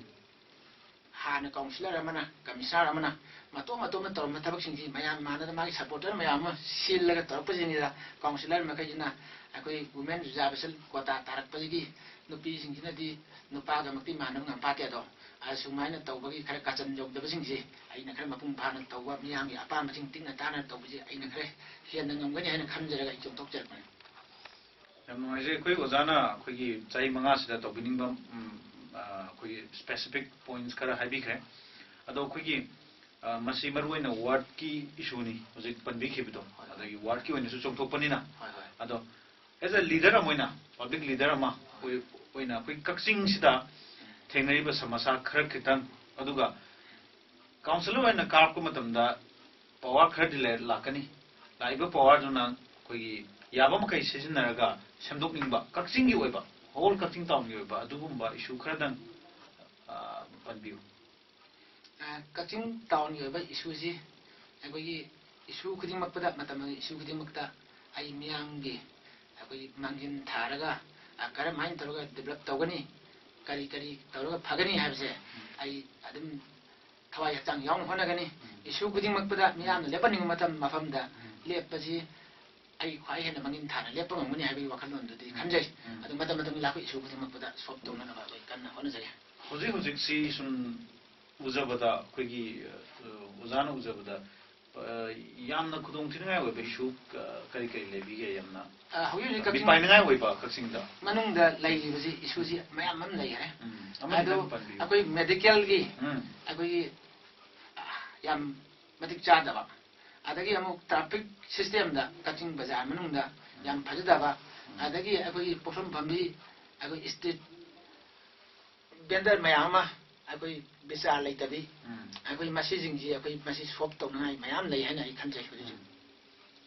ꯍꯥꯟꯅ ꯀꯥꯎꯟꯁꯤꯂꯔ ꯑꯃꯅ, ꯀꯃꯤꯁꯅꯔ ꯑꯃꯅ ꯃꯇꯣꯝ ꯃꯇꯣꯝꯅ ꯇꯧꯔꯝꯕ ꯊꯕꯛꯁꯤꯡꯁꯤ ꯃꯌꯥꯝ ꯃꯥꯟꯅꯗ ꯃꯥꯒꯤ ꯁꯄꯣꯔꯇꯔ ꯃꯌꯥꯝ ꯑꯃ ꯁꯤꯜꯂꯒ ꯇꯧꯔꯛꯄꯁꯤꯡꯁꯤꯗ ꯀꯥꯎꯟꯁꯤꯂꯔ ꯃꯈꯩꯁꯤꯅ ꯑꯩꯈꯣꯏ ꯋꯨꯃꯦꯟ ꯔꯤꯖꯥꯔꯕꯦꯁꯟ ꯀꯣꯇꯥ ꯇꯥꯔꯛꯄꯗꯒꯤ ꯅꯨꯄꯤꯁꯤꯡꯁꯤꯅꯗꯤ ꯅꯨꯄꯥꯒꯃꯛꯇꯤ ꯃꯥꯟꯅꯕ ꯉꯝꯐꯥꯠꯇꯦ꯫ ꯑꯗꯣ ꯑꯁꯨꯃꯥꯏꯅ ꯇꯧꯕꯒꯤ ꯈꯔ ꯀꯥꯆꯟ ꯌꯧꯗꯕꯁꯤꯡꯁꯤ ꯑꯩꯅ ꯈꯔ ꯃꯄꯨꯡ ꯐꯥꯅ ꯇꯧꯕ, ꯃꯤꯌꯥꯝꯒꯤ ꯑꯄꯥꯝꯕꯁꯤꯡ ꯇꯤꯛꯅ ꯇꯥꯅ ꯇꯧꯕꯁꯤ ꯑꯩꯅ ꯈꯔ ꯍꯦꯟꯅ ꯉꯝꯒꯅꯤ ꯍꯥꯏꯅ ꯈꯟꯖꯔꯒ ꯑꯩ ꯆꯣꯡꯊꯣꯛꯆꯔꯛꯄꯅꯤ꯫ ꯌꯥꯝ ꯅꯨꯡꯉꯥꯏꯖꯩ꯫ ꯑꯩꯈꯣꯏ ꯑꯣꯖꯥꯅ ꯑꯩꯈꯣꯏꯒꯤ ꯆꯍꯤ ꯃꯉꯥꯁꯤꯗ ꯇꯧꯕꯤꯅꯤꯡꯕ, ꯎꯝ, ꯑ, ꯑꯩꯈꯣꯏꯒꯤ ꯁ꯭ꯄꯦꯁꯤꯐꯤꯛ ꯄꯣꯏꯟꯠꯁ ꯈꯔ ꯍꯥꯏꯕꯤꯈ꯭ꯔꯦ꯫ ꯑꯗꯣ ꯑꯩꯈꯣꯏꯒꯤ, ꯑ, ꯃꯁꯤ ꯃꯔꯨꯑꯣꯏꯅ ꯋꯥꯔꯗꯀꯤ ꯏꯁꯨꯅꯤ ꯍꯧꯖꯤꯛ ꯄꯟꯕꯤꯈꯤꯕꯗꯣ, ꯍꯣꯏ, ꯍꯣꯏ꯫ ꯑꯗꯒꯤ ꯋꯥꯔꯗꯀꯤ ꯑꯣꯏꯅꯁꯨ ꯆꯣꯡꯊꯣꯛꯄꯅꯤꯅ꯫ ꯍꯣꯏ, ꯍꯣꯏ꯫ ꯑꯗꯣ ꯑꯦꯁ ꯑꯦ ꯂꯤꯗꯔ ꯑꯃ ꯑꯣꯏꯅ, ꯄꯕ꯭ꯂꯤꯛ ꯂꯤꯗꯔ ꯑꯃ ꯑꯣꯏ- ꯑꯣꯏꯅ ꯑꯩꯈꯣꯏ ꯀꯛꯆꯤꯡꯁꯤꯗ ꯊꯦꯡꯅꯔꯤꯕ ꯁꯃꯁ꯭ꯌꯥ ꯈꯔ ꯈꯤꯇꯪ, ꯑꯗꯨꯒ ꯀꯥꯎꯟꯁꯤꯂꯔ ꯑꯣꯏꯅ ꯀꯥꯔꯛꯄ ꯃꯇꯝꯗ ꯄꯋꯥꯔ ꯈꯔꯗꯤ ꯂꯩ- ꯂꯥꯛꯀꯅꯤ꯫ ꯂꯥꯛꯏꯕ ꯄꯋꯥꯔꯗꯨꯅ ꯑꯩꯈꯣꯏꯒꯤ ꯌꯥꯕ ꯃꯈꯩ ꯁꯤꯖꯤꯟꯅꯔꯒ ꯁꯦꯝꯗꯣꯛꯅꯤꯡꯕ, ꯀꯛꯆꯤꯡꯒꯤ ꯑꯣꯏꯕ, ꯍꯣꯜ ꯀꯛꯆꯤꯡ ꯇꯥꯎꯟꯒꯤ ꯑꯣꯏꯕ ꯑꯗꯨꯒꯨꯝꯕ ꯏꯁꯨ ꯈꯔꯗꯪ ꯑ, ꯄꯟꯕꯤꯌꯨ꯫ ꯑ, ꯀꯛꯆꯤꯡ ꯇꯥꯎꯟꯒꯤ ꯑꯣꯏꯕ ꯏꯁꯨꯁꯤ ꯑꯩꯈꯣꯏꯒꯤ ꯏꯁꯨ ꯈꯨꯗꯤꯡꯃꯛꯄꯗ, ꯃꯇꯝ ꯑꯃꯒꯤ ꯏꯁꯨ ꯈꯨꯗꯤꯡꯃꯛꯇ ꯑꯩ ꯃꯤꯌꯥꯝꯒꯤ ꯑꯩꯈꯣꯏꯒꯤ ꯃꯥꯡꯖꯤꯟ ꯊꯥꯔꯒ, ꯑ, ꯀꯔꯝꯍꯥꯏꯅ ꯇꯧꯔꯒ ꯗꯤꯕꯂꯞ ꯇꯧꯒꯅꯤ, ꯀꯔꯤ ꯀꯔꯤ ꯇꯧꯔꯒ ꯐꯒꯅꯤ ꯍꯥꯏꯕꯁꯦ ꯑꯩ ꯑꯗꯨꯝ ꯊꯋꯥꯏ ꯍꯛꯆꯥꯡ ꯌꯥꯎꯅ ꯍꯣꯠꯅꯒꯅꯤ꯫ ꯏꯁꯨ ꯈꯨꯗꯤꯡꯃꯛꯄꯗ ꯃꯤꯌꯥꯝꯅ ꯂꯦꯞꯍꯟꯅꯤꯡꯕ ꯃꯇꯝ, ꯃꯐꯝꯗ ꯂꯦꯞꯄꯁꯤ ꯑꯩ ꯈ꯭ꯋꯥꯏ ꯍꯦꯟꯅ ꯃꯥꯡꯖꯤꯟ ꯊꯥꯅ ꯂꯦꯞꯄ ꯉꯝꯒꯅꯤ ꯍꯥꯏꯕꯒꯤ ꯋꯥꯈꯜꯂꯣꯟꯗꯨꯗꯤ ꯈꯟꯖꯩ꯫ ꯑꯗꯨ ꯃꯇꯝ ꯃꯇꯝꯒꯤ ꯂꯥꯛꯄ ꯏꯁꯨ ꯈꯨꯗꯤꯡꯃꯛꯄꯗ ꯁꯣꯜꯕ ꯇꯧꯅꯅꯕ ꯑꯩꯈꯣꯏ ꯀꯟꯅ ꯍꯣꯠꯅꯖꯒꯦ꯫ ꯍꯧꯖꯤꯛ ꯍꯧꯖꯤꯛꯁꯤ ꯁꯨꯝ ꯎꯖꯕꯗ, ꯑꯩꯈꯣꯏꯒꯤ ꯑ, ꯑꯣꯖꯥꯅ ꯎꯖꯕꯗ, ꯑ, ꯌꯥꯝꯅ ꯈꯨꯗꯣꯡ ꯊꯤꯅꯤꯡꯉꯥꯏ ꯑꯣꯏꯕ ꯏꯁꯨ, ꯑ, ꯀꯔꯤ ꯀꯔꯤ ꯂꯩꯕꯤꯒꯦ? ꯌꯥꯝꯅ ꯑ, ꯍꯧꯖꯤꯛ ꯍꯧꯖꯤꯛ ꯀꯛꯆꯤꯡ ꯃꯤꯄꯥꯏꯅꯤꯡꯉꯥꯏ ꯑꯣꯏꯕ ꯀꯛꯆꯤꯡꯗ? ꯃꯅꯨꯡꯗ ꯂꯩꯔꯤꯕꯁꯤ ꯏꯁꯨꯁꯤ ꯃꯌꯥꯝ ꯑꯃ ꯂꯩꯈꯔꯦ꯫ ꯎꯝ, ꯑꯗꯣ ꯑꯃꯅꯤꯗꯪ ꯄꯟꯕꯤꯌꯨ꯫ ꯑꯩꯈꯣꯏ ꯃꯦꯗꯤꯀꯦꯜꯒꯤ ꯎꯝ, ꯑꯩꯈꯣꯏꯒꯤ, ꯑ, ꯌꯥꯝ ꯃꯇꯤꯛ ꯆꯥꯗꯕ, ꯑꯗꯒꯤ ꯑꯃꯨꯛ ꯇ꯭ꯔꯥꯐꯤꯛ ꯁꯤꯁꯇꯦꯝꯗ ꯀꯛꯆꯤꯡ ꯕꯖꯥꯔ ꯃꯅꯨꯡꯗ ꯌꯥꯝ ꯐꯖꯗꯕ, ꯑꯗꯒꯤ ꯑꯩꯈꯣꯏꯒꯤ ꯄꯣꯠꯐꯝ ꯐꯝꯕꯤ, ꯑꯩꯈꯣꯏ ꯁ꯭ꯇ꯭ꯔꯤꯠ ꯚꯦꯟꯗꯔ ꯃꯌꯥꯝ ꯑꯃ ꯑꯩꯈꯣꯏ ꯕꯤꯆꯥꯔ ꯂꯩꯇꯕꯤ, ꯎꯝ꯫ ꯑꯩꯈꯣꯏ ꯃꯁꯤꯁꯤꯡꯁꯤ ꯑꯩꯈꯣꯏ ꯃꯁꯤ ꯁꯣꯜꯕ ꯇꯧꯅꯉꯥꯏ ꯃꯌꯥꯝ ꯂꯩ ꯍꯥꯏꯅ ꯑꯩ ꯈꯟꯖꯩ ꯍꯧꯖꯤꯛ ꯍꯧꯖꯤꯛ꯫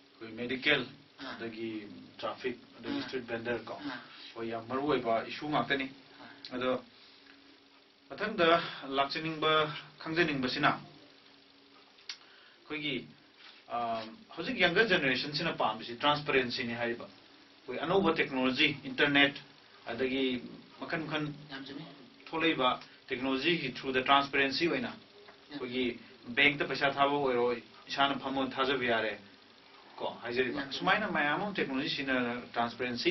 ꯑꯩꯈꯣꯏ ꯃꯦꯗꯤꯀꯦꯜ, ꯑꯥ꯫ ꯑꯗꯒꯤ ꯇ꯭ꯔꯥꯐꯤꯛ, ꯑꯗꯒꯤ ꯑꯥ꯫ ꯁ꯭ꯇ꯭ꯔꯤꯠ ꯚꯦꯟꯗꯔ ꯀꯣ, ꯑꯥ꯫ ꯑꯩꯈꯣꯏ ꯌꯥꯝ ꯃꯔꯨ ꯑꯣꯏꯕ ꯏꯁꯨ ꯉꯥꯛꯇꯅꯤ꯫ ꯑꯥ꯫ ꯑꯗꯣ ꯃꯊꯪꯗ ꯂꯥꯛꯆꯅꯤꯡꯕ, ꯈꯪꯖꯅꯤꯡꯕꯁꯤꯅ, ꯑꯩꯈꯣꯏꯒꯤ, ꯑ, ꯍꯧꯖꯤꯛ ꯌꯪꯒꯔ ꯖꯦꯅꯦꯔꯦꯁꯟꯁꯤꯅ ꯄꯥꯝꯃꯤꯁꯤ ꯇ꯭ꯔꯥꯟꯁꯄꯔꯦꯟꯁꯤꯅꯤ ꯍꯥꯏꯔꯤꯕ꯫ ꯑꯩꯈꯣꯏ ꯑꯅꯧꯕ ꯇꯦꯛꯅꯣꯂꯣꯖꯤ, ꯏꯟꯇꯔꯅꯦꯠ, ꯑꯗꯒꯤ ꯃꯈꯜ ꯃꯈꯜ ꯌꯥꯝ ꯆꯨꯝꯃꯤ꯫ ꯊꯣꯛꯂꯛꯏꯕ ꯇꯦꯛꯅꯣꯂꯣꯖꯤꯒꯤ ꯊ꯭ꯔꯨꯗ ꯇ꯭ꯔꯥꯟꯁꯄꯔꯦꯟꯁꯤ ꯑꯣꯏꯅ ꯑꯩꯈꯣꯏꯒꯤ ꯕꯦꯡꯛꯇ ꯄꯩꯁꯥ ꯊꯥꯕ ꯑꯣꯏꯔꯣ, ꯏꯁꯥꯅ ꯐꯝꯃ ꯊꯥꯖꯕ ꯌꯥꯔꯦ ꯀꯣ, ꯍꯥꯏꯖꯔꯤꯕ꯫ ꯌꯥꯝ ꯆꯨꯝꯃꯤ꯫ ꯁꯨꯃꯥꯏꯅ ꯃꯌꯥꯝ ꯑꯃ ꯇꯦꯛꯅꯣꯂꯣꯖꯤ ꯁꯤꯖꯤꯟꯅꯔꯒ ꯇ꯭ꯔꯥꯟꯁꯄꯔꯦꯟꯁꯤ,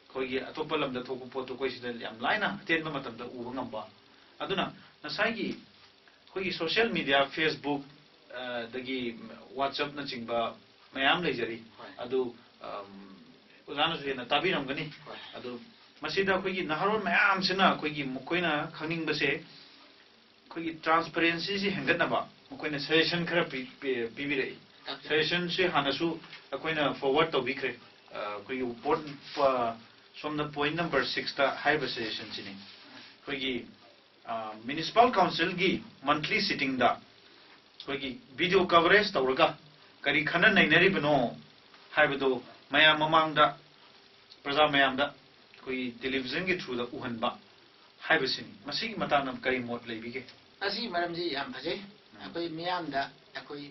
ꯑꯩꯈꯣꯏꯒꯤ ꯑꯇꯣꯞꯄ ꯂꯝꯗ ꯊꯣꯛꯄ ꯄꯣꯠꯇꯣ ꯑꯩꯈꯣꯏ ꯁꯤꯗ ꯌꯥꯝ ꯂꯥꯏꯅ ꯑꯇꯦꯟꯕ ꯃꯇꯝꯗ ꯎꯕ ꯉꯝꯕ꯫ ꯑꯗꯨꯅ ꯉꯁꯥꯏꯒꯤ ꯑꯩꯈꯣꯏꯒꯤ ꯁꯣꯁꯤꯌꯦꯜ ꯃꯤꯗꯤꯌꯥ, ꯐꯦꯁꯕꯨꯛ, ꯑ, ꯑꯗꯒꯤ ꯋꯥꯆꯞꯅꯆꯤꯡꯕ ꯃꯌꯥꯝ ꯂꯩꯖꯔꯤ꯫ ꯍꯣꯏ꯫ ꯑꯗꯨ, ꯑꯝ, ꯑꯣꯖꯥꯅꯁꯨ ꯍꯦꯟꯅ ꯇꯥꯕꯤꯔꯝꯒꯅꯤ꯫ ꯍꯣꯏ꯫ ꯑꯗꯨ ꯃꯁꯤꯗ ꯑꯩꯈꯣꯏꯒꯤ ꯅꯍꯥꯔꯣꯜ ꯃꯌꯥꯝꯁꯤꯅ ꯑꯩꯈꯣꯏꯒꯤ ꯃꯈꯣꯏꯅ ꯈꯪꯅꯤꯡꯕꯁꯦ, ꯑꯩꯈꯣꯏꯒꯤ ꯇ꯭ꯔꯥꯟꯁꯄꯔꯦꯟꯁꯤꯁꯤ ꯍꯦꯟꯒꯠꯅꯕ ꯃꯈꯣꯏꯅ ꯁꯖꯦꯁꯟ ꯈꯔ ꯄꯤ-, ꯄꯤ-, ꯄꯤꯕꯤꯔꯛꯏ꯫ ꯇꯥꯛꯄꯤꯌꯨ꯫ ꯁꯖꯦꯁꯟꯁꯤ ꯍꯥꯟꯅꯁꯨ ꯑꯩꯈꯣꯏꯅ ꯐꯣꯔꯋꯥꯔꯗ ꯇꯧꯕꯤꯈ꯭ꯔꯦ꯫ ꯑꯩꯈꯣꯏꯒꯤ ꯄꯣꯏꯟ ꯁꯣꯝꯗ ꯄꯣꯏꯟ ꯅꯝꯕꯔ ꯁꯤꯛꯁꯇ ꯍꯥꯏꯔꯤꯕ ꯁꯖꯦꯁꯟꯁꯤꯅꯤ꯫ ꯑꯩꯈꯣꯏꯒꯤ ꯃ꯭ꯌꯨꯅꯤꯁꯤꯄꯥꯜ ꯀꯥꯎꯟꯁꯤꯜꯒꯤ ꯃꯟꯊꯂꯤ ꯁꯤꯇꯤꯡꯗ ꯑꯩꯈꯣꯏꯒꯤ ꯚꯤꯗꯤꯑꯣ ꯀꯚꯔꯦꯖ ꯇꯧꯔꯒ ꯀꯔꯤ ꯈꯟꯅ ꯅꯩꯅꯔꯤꯕꯅꯣ ꯍꯥꯏꯕꯗꯨ ꯃꯌꯥꯝ ꯃꯃꯥꯡꯗ, ꯄ꯭ꯔꯖꯥ ꯃꯌꯥꯝꯗ ꯑꯩꯈꯣꯏꯒꯤ ꯇꯦꯂꯤꯚꯤꯖꯟꯒꯤ ꯊ꯭ꯔꯨꯗ ꯎꯍꯟꯕ ꯍꯥꯏꯕꯁꯤꯅꯤ꯫ ꯃꯁꯤꯒꯤ ꯃꯇꯥꯡꯗ ꯀꯔꯤ ꯃꯣꯠ ꯂꯩꯕꯤꯒꯦ? ꯑꯁꯤꯒꯤ ꯃꯔꯝꯁꯤ ꯌꯥꯝ ꯐꯖꯩ꯫ ꯑꯩꯈꯣꯏ ꯃꯤꯌꯥꯝꯗ, ꯑꯩꯈꯣꯏ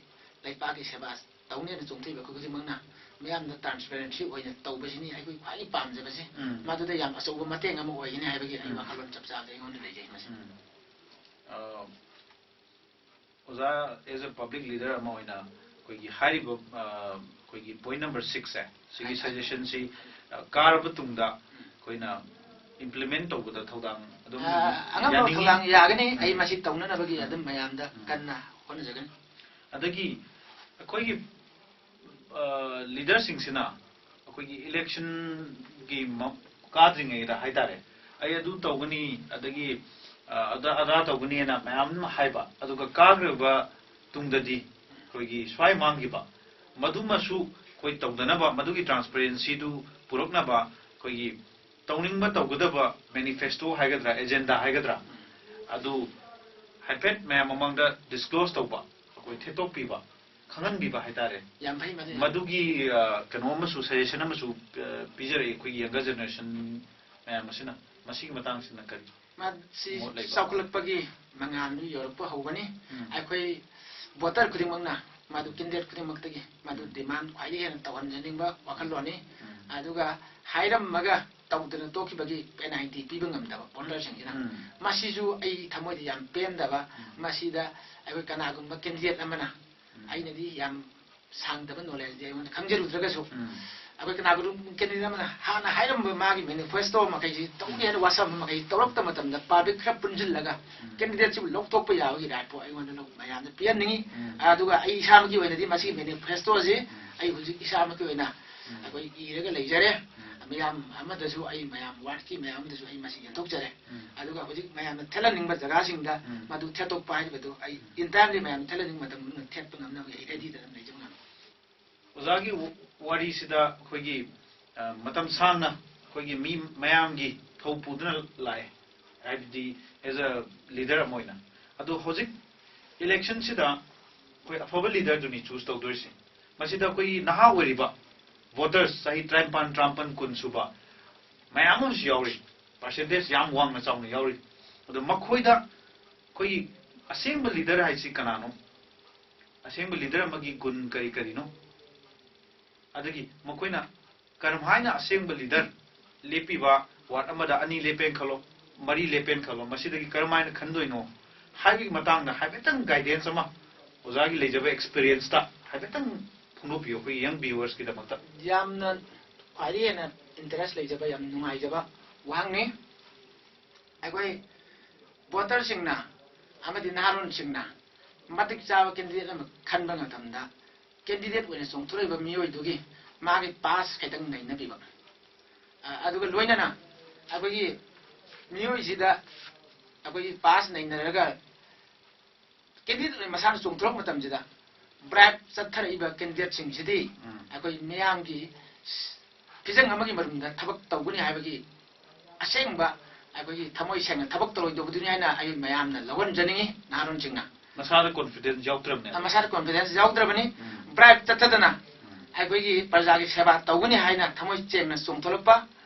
ꯂꯩꯄꯥꯛꯀꯤ ꯁꯦꯕꯥ ꯇꯧꯅꯦꯅ ꯆꯣꯡꯊꯣꯛꯏꯕ ꯑꯩꯈꯣꯏ ꯈꯨꯗꯤꯡꯃꯛꯅ ꯃꯤꯌꯥꯝꯗ ꯇ꯭ꯔꯥꯟꯁꯄꯦꯔꯦꯟꯁꯤ ꯑꯣꯏꯅ ꯇꯧꯕꯁꯤꯅꯤ ꯑꯩꯈꯣꯏ ꯈ꯭ꯋꯥꯏꯗꯒꯤ ꯄꯥꯝꯖꯕꯁꯤ꯫ ꯎꯝ꯫ ꯃꯗꯨꯗ ꯌꯥꯝ ꯑꯆꯧꯕ ꯃꯇꯦꯡ ꯑꯃ ꯑꯣꯏꯒꯅꯤ ꯍꯥꯏꯕꯒꯤ ꯑꯩ ꯎꯝ꯫ ꯋꯥꯈꯜꯂꯣꯟ ꯆꯞ ꯆꯥꯕꯗ ꯑꯩꯉꯣꯟꯗ ꯂꯩꯖꯩ ꯃꯁꯤ꯫ ꯎꯝ꯫ ꯑ, ꯑꯣꯖꯥ, as a public leader ꯑꯃ ꯑꯣꯏꯅ ꯑꯩꯈꯣꯏꯒꯤ ꯍꯥꯏꯔꯤꯕ, ꯑ, ꯑꯩꯈꯣꯏꯒꯤ ꯄꯣꯏꯟ ꯅꯝꯕꯔ ꯁꯤꯛꯁꯁꯦ, ꯁꯤꯒꯤ ꯍꯥꯏ, ꯍꯥꯏ꯫ ꯁꯖꯦꯁꯟꯁꯤ, ꯑ, ꯀꯥꯔꯕ ꯇꯨꯡꯗ ꯎꯝ꯫ ꯑꯩꯈꯣꯏꯅ ꯏꯝꯄ꯭ꯂꯤꯃꯦꯟ ꯇꯧꯕꯗ ꯊꯧꯗꯥꯡ ꯑꯗꯨꯝ ꯑ, ꯑꯉꯝꯕ ꯌꯥꯅꯤꯡꯉꯤ꯫ ꯊꯧꯗꯥꯡ ꯌꯥꯒꯅꯤ꯫ ꯑꯩ ꯎꯝ꯫ ꯃꯁꯤ ꯇꯧꯅꯅꯕꯒꯤ ꯎꯝ꯫ ꯑꯗꯨꯝ ꯃꯌꯥꯝꯗ ꯎꯝ꯫ ꯀꯟꯅ ꯍꯣꯠꯅꯖꯒꯅꯤ꯫ ꯑꯗꯒꯤ ꯑꯩꯈꯣꯏꯒꯤ, ꯑ, ꯂꯤꯗꯔꯁꯤꯡꯁꯤꯅ ꯑꯩꯈꯣꯏꯒꯤ ꯏꯂꯦꯛꯁꯟꯒꯤ ꯃ-, ꯀꯥꯗ꯭ꯔꯤꯉꯩꯗ ꯍꯥꯏꯇꯥꯔꯦ, "ꯑꯩ ꯑꯗꯨ ꯇꯧꯒꯅꯤ, ꯑꯗꯒꯤ, ꯑ, ꯑꯗꯥ, ꯑꯗꯥ ꯇꯧꯒꯅꯤꯅ" ꯃꯌꯥꯝ ꯑꯃ ꯍꯥꯏꯕ, ꯑꯗꯨꯒ ꯀꯥꯈ꯭ꯔꯕ ꯇꯨꯡꯗꯗꯤ ꯑꯩꯈꯣꯏꯒꯤ ꯁ꯭ꯋꯥꯏ ꯃꯥꯡꯈꯤꯕ, ꯃꯗꯨꯃꯁꯨ ꯑꯩꯈꯣꯏ ꯇꯧꯗꯅꯕ, ꯃꯗꯨꯒꯤ ꯇ꯭ꯔꯥꯟꯁꯄꯦꯔꯦꯟꯁꯤꯗꯨ ꯄꯨꯔꯛꯅꯕ ꯑꯩꯈꯣꯏꯒꯤ ꯇꯧꯅꯤꯡꯕ ꯇꯧꯒꯗꯕ ꯃꯦꯅꯤꯐꯦꯁꯇꯣ ꯍꯥꯏꯒꯗ꯭ꯔꯥ, ꯑꯦꯖꯦꯟꯗꯥ ꯍꯥꯏꯒꯗ꯭ꯔꯥ, ꯑꯗꯨ ꯍꯥꯏꯐꯦꯠ ꯃꯌꯥꯝ ꯃꯃꯥꯡꯗ ꯗꯤꯁꯀ꯭ꯂꯣꯖ ꯇꯧꯕ, ꯑꯩꯈꯣꯏ ꯊꯦꯠꯇꯣꯛꯄꯤꯕ, ꯈꯪꯍꯟꯕꯤꯕ ꯍꯥꯏꯇꯥꯔꯦ꯫ ꯌꯥꯝ ꯐꯩ, ꯃꯗꯨ ꯌꯥꯝ ꯃꯗꯨꯒꯤ, ꯑ, ꯀꯩꯅꯣ ꯑꯃꯁꯨ, ꯁꯖꯦꯁꯟ ꯑꯃꯁꯨ, ꯑ, ꯄꯤꯖꯔꯛꯏ ꯑꯩꯈꯣꯏꯒꯤ ꯌꯪꯒꯔ ꯖꯦꯅꯦꯔꯦꯁꯟ ꯃꯌꯥꯝ ꯑꯁꯤꯅ꯫ ꯃꯁꯤꯒꯤ ꯃꯇꯥꯡꯁꯤꯅ ꯀꯔꯤ ꯃꯁꯤ ꯃꯣꯠ ꯂꯩꯕ? ꯆꯥꯎꯈꯠꯂꯛꯄꯒꯤ ꯃꯉꯥꯜꯗꯨ ꯌꯧꯔꯛꯄ ꯍꯧꯒꯅꯤ꯫ ꯎꯝ꯫ ꯑꯩꯈꯣꯏ ꯚꯣꯇꯔ ꯈꯨꯗꯤꯡꯃꯛꯅ ꯃꯗꯨ ꯀꯦꯟꯗꯤꯗꯦꯠ ꯈꯨꯗꯤꯡꯃꯛꯇꯒꯤ ꯃꯗꯨ ꯎꯝ꯫ ꯗꯤꯃꯥꯟ ꯈ꯭ꯋꯥꯏꯗꯒꯤ ꯍꯦꯟꯅ ꯇꯧꯍꯟꯖꯅꯤꯡꯕ ꯋꯥꯈꯜꯂꯣꯟꯅꯤ꯫ ꯎꯝ꯫ ꯑꯗꯨꯒ ꯍꯥꯏꯔꯝꯃꯒ ꯇꯧꯗꯅ ꯇꯣꯛꯈꯤꯕꯒꯤ ꯄꯦꯅꯥꯜꯇꯤ ꯄꯤꯕ ꯉꯝꯗꯕ ꯚꯣꯇꯔꯁꯤꯡꯁꯤꯅ ꯎꯝ꯫ ꯃꯁꯤꯁꯨ ꯑꯩ ꯊꯃꯣꯏꯗ ꯌꯥꯝ ꯄꯦꯟꯗꯕ꯫ ꯎꯝ꯫ ꯃꯁꯤꯗ ꯑꯩꯈꯣꯏ ꯀꯅꯥꯒꯨꯝꯕ ꯀꯦꯟꯗꯤꯗꯦꯠ ꯑꯃꯅ, ꯎꯝ꯫ ꯑꯩꯅꯗꯤ ꯌꯥꯝ ꯁꯥꯡꯗꯕ ꯅꯣꯂꯦꯖꯇꯤ ꯑꯩꯉꯣꯟꯗ ꯈꯪꯖꯔꯨꯗ꯭ꯔꯒꯁꯨ, ꯎꯝ꯫ ꯑꯩꯈꯣꯏ ꯀꯅꯥꯒꯨꯝꯕ ꯀꯦꯟꯗꯤꯗꯦꯠ ꯑꯃꯅ ꯍꯥꯟꯅ ꯍꯥꯏꯔꯝꯕ ꯃꯥꯒꯤ ꯃꯦꯅꯤꯐꯦꯁꯇꯣ ꯃꯈꯩꯁꯤ ꯇꯧꯒꯦ ꯍꯥꯏꯅ ꯎꯝ꯫ ꯋꯥꯁꯛ ꯃꯈꯩ ꯇꯧꯔꯛꯇꯕ ꯃꯇꯝꯗ ꯄꯕ꯭ꯂꯤꯛ ꯈꯔ ꯄꯨꯟꯁꯤꯜꯂꯒ ꯎꯝ꯫ ꯀꯦꯟꯗꯤꯗꯦꯠꯁꯤꯕꯨ ꯂꯧꯊꯣꯛꯄ ꯌꯥꯕꯒꯤ ꯔꯥꯏꯠꯄꯨ ꯑꯩꯉꯣꯟꯗ ꯂꯧ-, ꯃꯌꯥꯝꯗ ꯄꯤꯍꯟꯅꯤꯡꯉꯤ꯫ ꯎꯝ꯫ ꯑꯗꯨꯒ ꯑꯩ ꯏꯁꯥꯃꯛꯀꯤ ꯑꯣꯏꯅꯗꯤ ꯃꯁꯤꯒꯤ ꯃꯦꯅꯤꯐꯦꯁꯇꯣꯁꯤ ꯎꯝ꯫ ꯑꯩ ꯍꯧꯖꯤꯛ ꯏꯁꯥꯃꯛꯀꯤ ꯑꯣꯏꯅ ꯎꯝ꯫ ꯑꯩꯈꯣꯏ ꯏꯔꯒ ꯂꯩꯖꯔꯦ꯫ ꯎꯝ꯫ ꯃꯌꯥꯝ ꯑꯃꯗꯁꯨ, ꯑꯩ ꯃꯌꯥꯝ ꯋꯥꯔꯗꯀꯤ ꯃꯌꯥꯝ ꯑꯃꯗꯁꯨ ꯑꯩ ꯃꯁꯤ ꯌꯦꯟꯊꯣꯛꯆꯔꯦ꯫ ꯎꯝ꯫ ꯑꯗꯨꯒ ꯍꯧꯖꯤꯛ ꯃꯌꯥꯝꯅ ꯊꯦꯠꯍꯟꯅꯤꯡꯕ ꯖꯒꯥꯁꯤꯡꯗ ꯎꯝ꯫ ꯃꯗꯨ ꯊꯦꯠꯇꯣꯛꯄ ꯍꯥꯏꯔꯤꯕꯗꯨ ꯑꯩ ꯎꯝ꯫ ꯏꯟ ꯇꯥꯏꯝꯂꯤ ꯃꯌꯥꯝꯅ ꯊꯦꯠꯍꯟꯅꯤꯡꯕ ꯃꯇꯝꯗ ꯊꯦꯠꯄ ꯉꯝꯅꯕꯒꯤ ꯑꯩ ꯔꯦꯗꯤꯗ ꯑꯗꯨꯝ ꯂꯩꯖꯕ ꯉꯝꯃꯤ꯫ ꯑꯣꯖꯥꯒꯤ ꯋ-, ꯋꯥꯔꯤꯁꯤꯗ ꯑꯩꯈꯣꯏꯒꯤ, ꯑ, ꯃꯇꯝ ꯁꯥꯡꯅ ꯑꯩꯈꯣꯏꯒꯤ ꯃꯤ ꯃꯌꯥꯝꯒꯤ ꯊꯧ ꯄꯨꯗꯨꯅ ꯂꯥꯛꯑꯦ, ꯍꯥꯏꯕꯗꯤ as a leader ꯑꯃ ꯑꯣꯏꯅ꯫ ꯑꯗꯣ ꯍꯧꯖꯤꯛ electionꯁꯤꯗ ꯑꯩꯈꯣꯏ ꯑꯐꯕ leaderꯗꯨꯅꯤ choose ꯇꯧꯗꯣꯏꯁꯦ꯫ ꯃꯁꯤꯗ ꯑꯩꯈꯣꯏꯒꯤ ꯅꯍꯥ ꯑꯣꯏꯔꯤꯕ voters, ꯆꯍꯤ ꯇꯔꯥꯅꯤꯄꯥꯟ, ꯇꯔꯥꯃꯥꯄꯟ, ꯀꯨꯟ ꯁꯨꯕ ꯃꯌꯥꯝ ꯑꯃꯁꯨ ꯌꯥꯎꯔꯤ, percentage ꯌꯥꯝ ꯋꯥꯡꯅ ꯆꯥꯎꯅ ꯌꯥꯎꯔꯤ꯫ ꯑꯗꯣ ꯃꯈꯣꯏꯗ ꯑꯩꯈꯣꯏꯒꯤ ꯑꯁꯦꯡꯕ leader ꯍꯥꯏꯁꯤ ꯀꯅꯥꯅꯣ? ꯑꯁꯦꯡꯕ leader ꯑꯃꯒꯤ ꯒꯨꯟ ꯀꯔꯤ ꯀꯔꯤꯅꯣ? ꯑꯗꯒꯤ ꯃꯈꯣꯏꯅ ꯀꯔꯝꯍꯥꯏꯅ ꯑꯁꯦꯡꯕ leader ꯂꯦꯞꯄꯤꯕ, ward ꯑꯃꯗ ꯑꯅꯤ ꯂꯦꯞꯄꯦꯅ ꯈꯜꯂꯣ, ꯃꯔꯤ ꯂꯦꯞꯄꯦꯅ ꯈꯜꯂꯣ, ꯃꯁꯤꯗꯒꯤ ꯀꯔꯝꯍꯥꯏꯅ ꯈꯟꯗꯣꯏꯅꯣ ꯍꯥꯏꯕꯒꯤ ꯃꯇꯥꯡꯗ ꯍꯥꯏꯐꯦꯠꯇꯪ guidance ꯑꯃ, ꯑꯣꯖꯥꯒꯤ ꯂꯩꯖꯕ experienceꯇ ꯍꯥꯏꯐꯦꯠꯇꯪ ꯐꯣꯡꯗꯣꯛꯄꯤꯌꯨ, ꯑꯩꯈꯣꯏꯒꯤ young viewersꯀꯤꯗꯃꯛꯇ꯫ ꯌꯥꯝꯅ ꯈ꯭ꯋꯥꯏꯗꯒꯤ ꯍꯦꯟꯅ interest ꯂꯩꯖꯕ, ꯌꯥꯝ ꯅꯨꯡꯉꯥꯏꯖꯕ ꯋꯥꯍꯪꯅꯤ꯫ ꯑꯩꯈꯣꯏ voterꯁꯤꯡꯅ ꯑꯃꯗꯤ ꯅꯍꯥꯔꯣꯜꯁꯤꯡꯅ ꯃꯇꯤꯛ ꯆꯥꯕ candidate ꯑꯃ ꯈꯟꯕ ꯃꯇꯝꯗ, candidate ꯑꯣꯏꯅ ꯆꯣꯡꯊꯣꯔꯛꯏꯕ ꯃꯤꯑꯣꯏꯗꯨꯒꯤ ꯃꯥꯒꯤ past ꯈꯤꯇꯪ ꯅꯩꯅꯕꯤꯕ, ꯑ, ꯑꯗꯨꯒ ꯂꯣꯏꯅꯅ ꯑꯩꯈꯣꯏꯒꯤ ꯃꯤꯑꯣꯏꯁꯤꯗ ꯑꯩꯈꯣꯏꯒꯤ past ꯅꯩꯅꯔꯒ candidate ꯑꯣꯏꯅ ꯃꯁꯥꯅ ꯆꯣꯡꯊꯣꯔꯛꯄ ꯃꯇꯝꯁꯤꯗ bribe ꯆꯠꯊꯔꯛꯏꯕ candidateꯁꯤꯡꯁꯤꯗꯤ ꯎꯝ꯫ ꯑꯩꯈꯣꯏ ꯃꯤꯌꯥꯝꯒꯤ ꯐꯤꯖꯪ ꯑꯃꯒꯤ ꯃꯔꯨꯝꯗ ꯊꯕꯛ ꯇꯧꯒꯅꯤ ꯍꯥꯏꯕꯒꯤ ꯑꯁꯦꯡꯕ ꯑꯩꯈꯣꯏꯒꯤ ꯊꯃꯣꯏ ꯁꯦꯡꯅ ꯊꯕꯛ ꯇꯧꯔꯣꯏꯗꯧꯕꯗꯨꯅꯤ ꯍꯥꯏꯅ ꯑꯩ ꯃꯌꯥꯝꯅ ꯂꯧꯍꯟꯖꯅꯤꯡꯉꯤ, ꯅꯍꯥꯔꯣꯜꯁꯤꯡꯅ꯫ ꯃꯁꯥꯗ confidence ꯌꯥꯎꯗ꯭ꯔꯕꯅꯦꯕ꯫ ꯃꯁꯥꯗ confidence ꯌꯥꯎꯗ꯭ꯔꯕꯅꯤ꯫ ꯎꯝ꯫ Bribe ꯆꯠꯊꯗꯅ ꯎꯝ꯫ ꯑꯩꯈꯣꯏꯒꯤ ꯄ꯭ꯔꯖꯥꯒꯤ ꯁꯦꯕꯥ ꯇꯧꯒꯅꯤ ꯍꯥꯏꯅ ꯊꯃꯣꯏ ꯁꯦꯡꯅ ꯆꯣꯡꯊꯣꯛꯂꯛꯄ,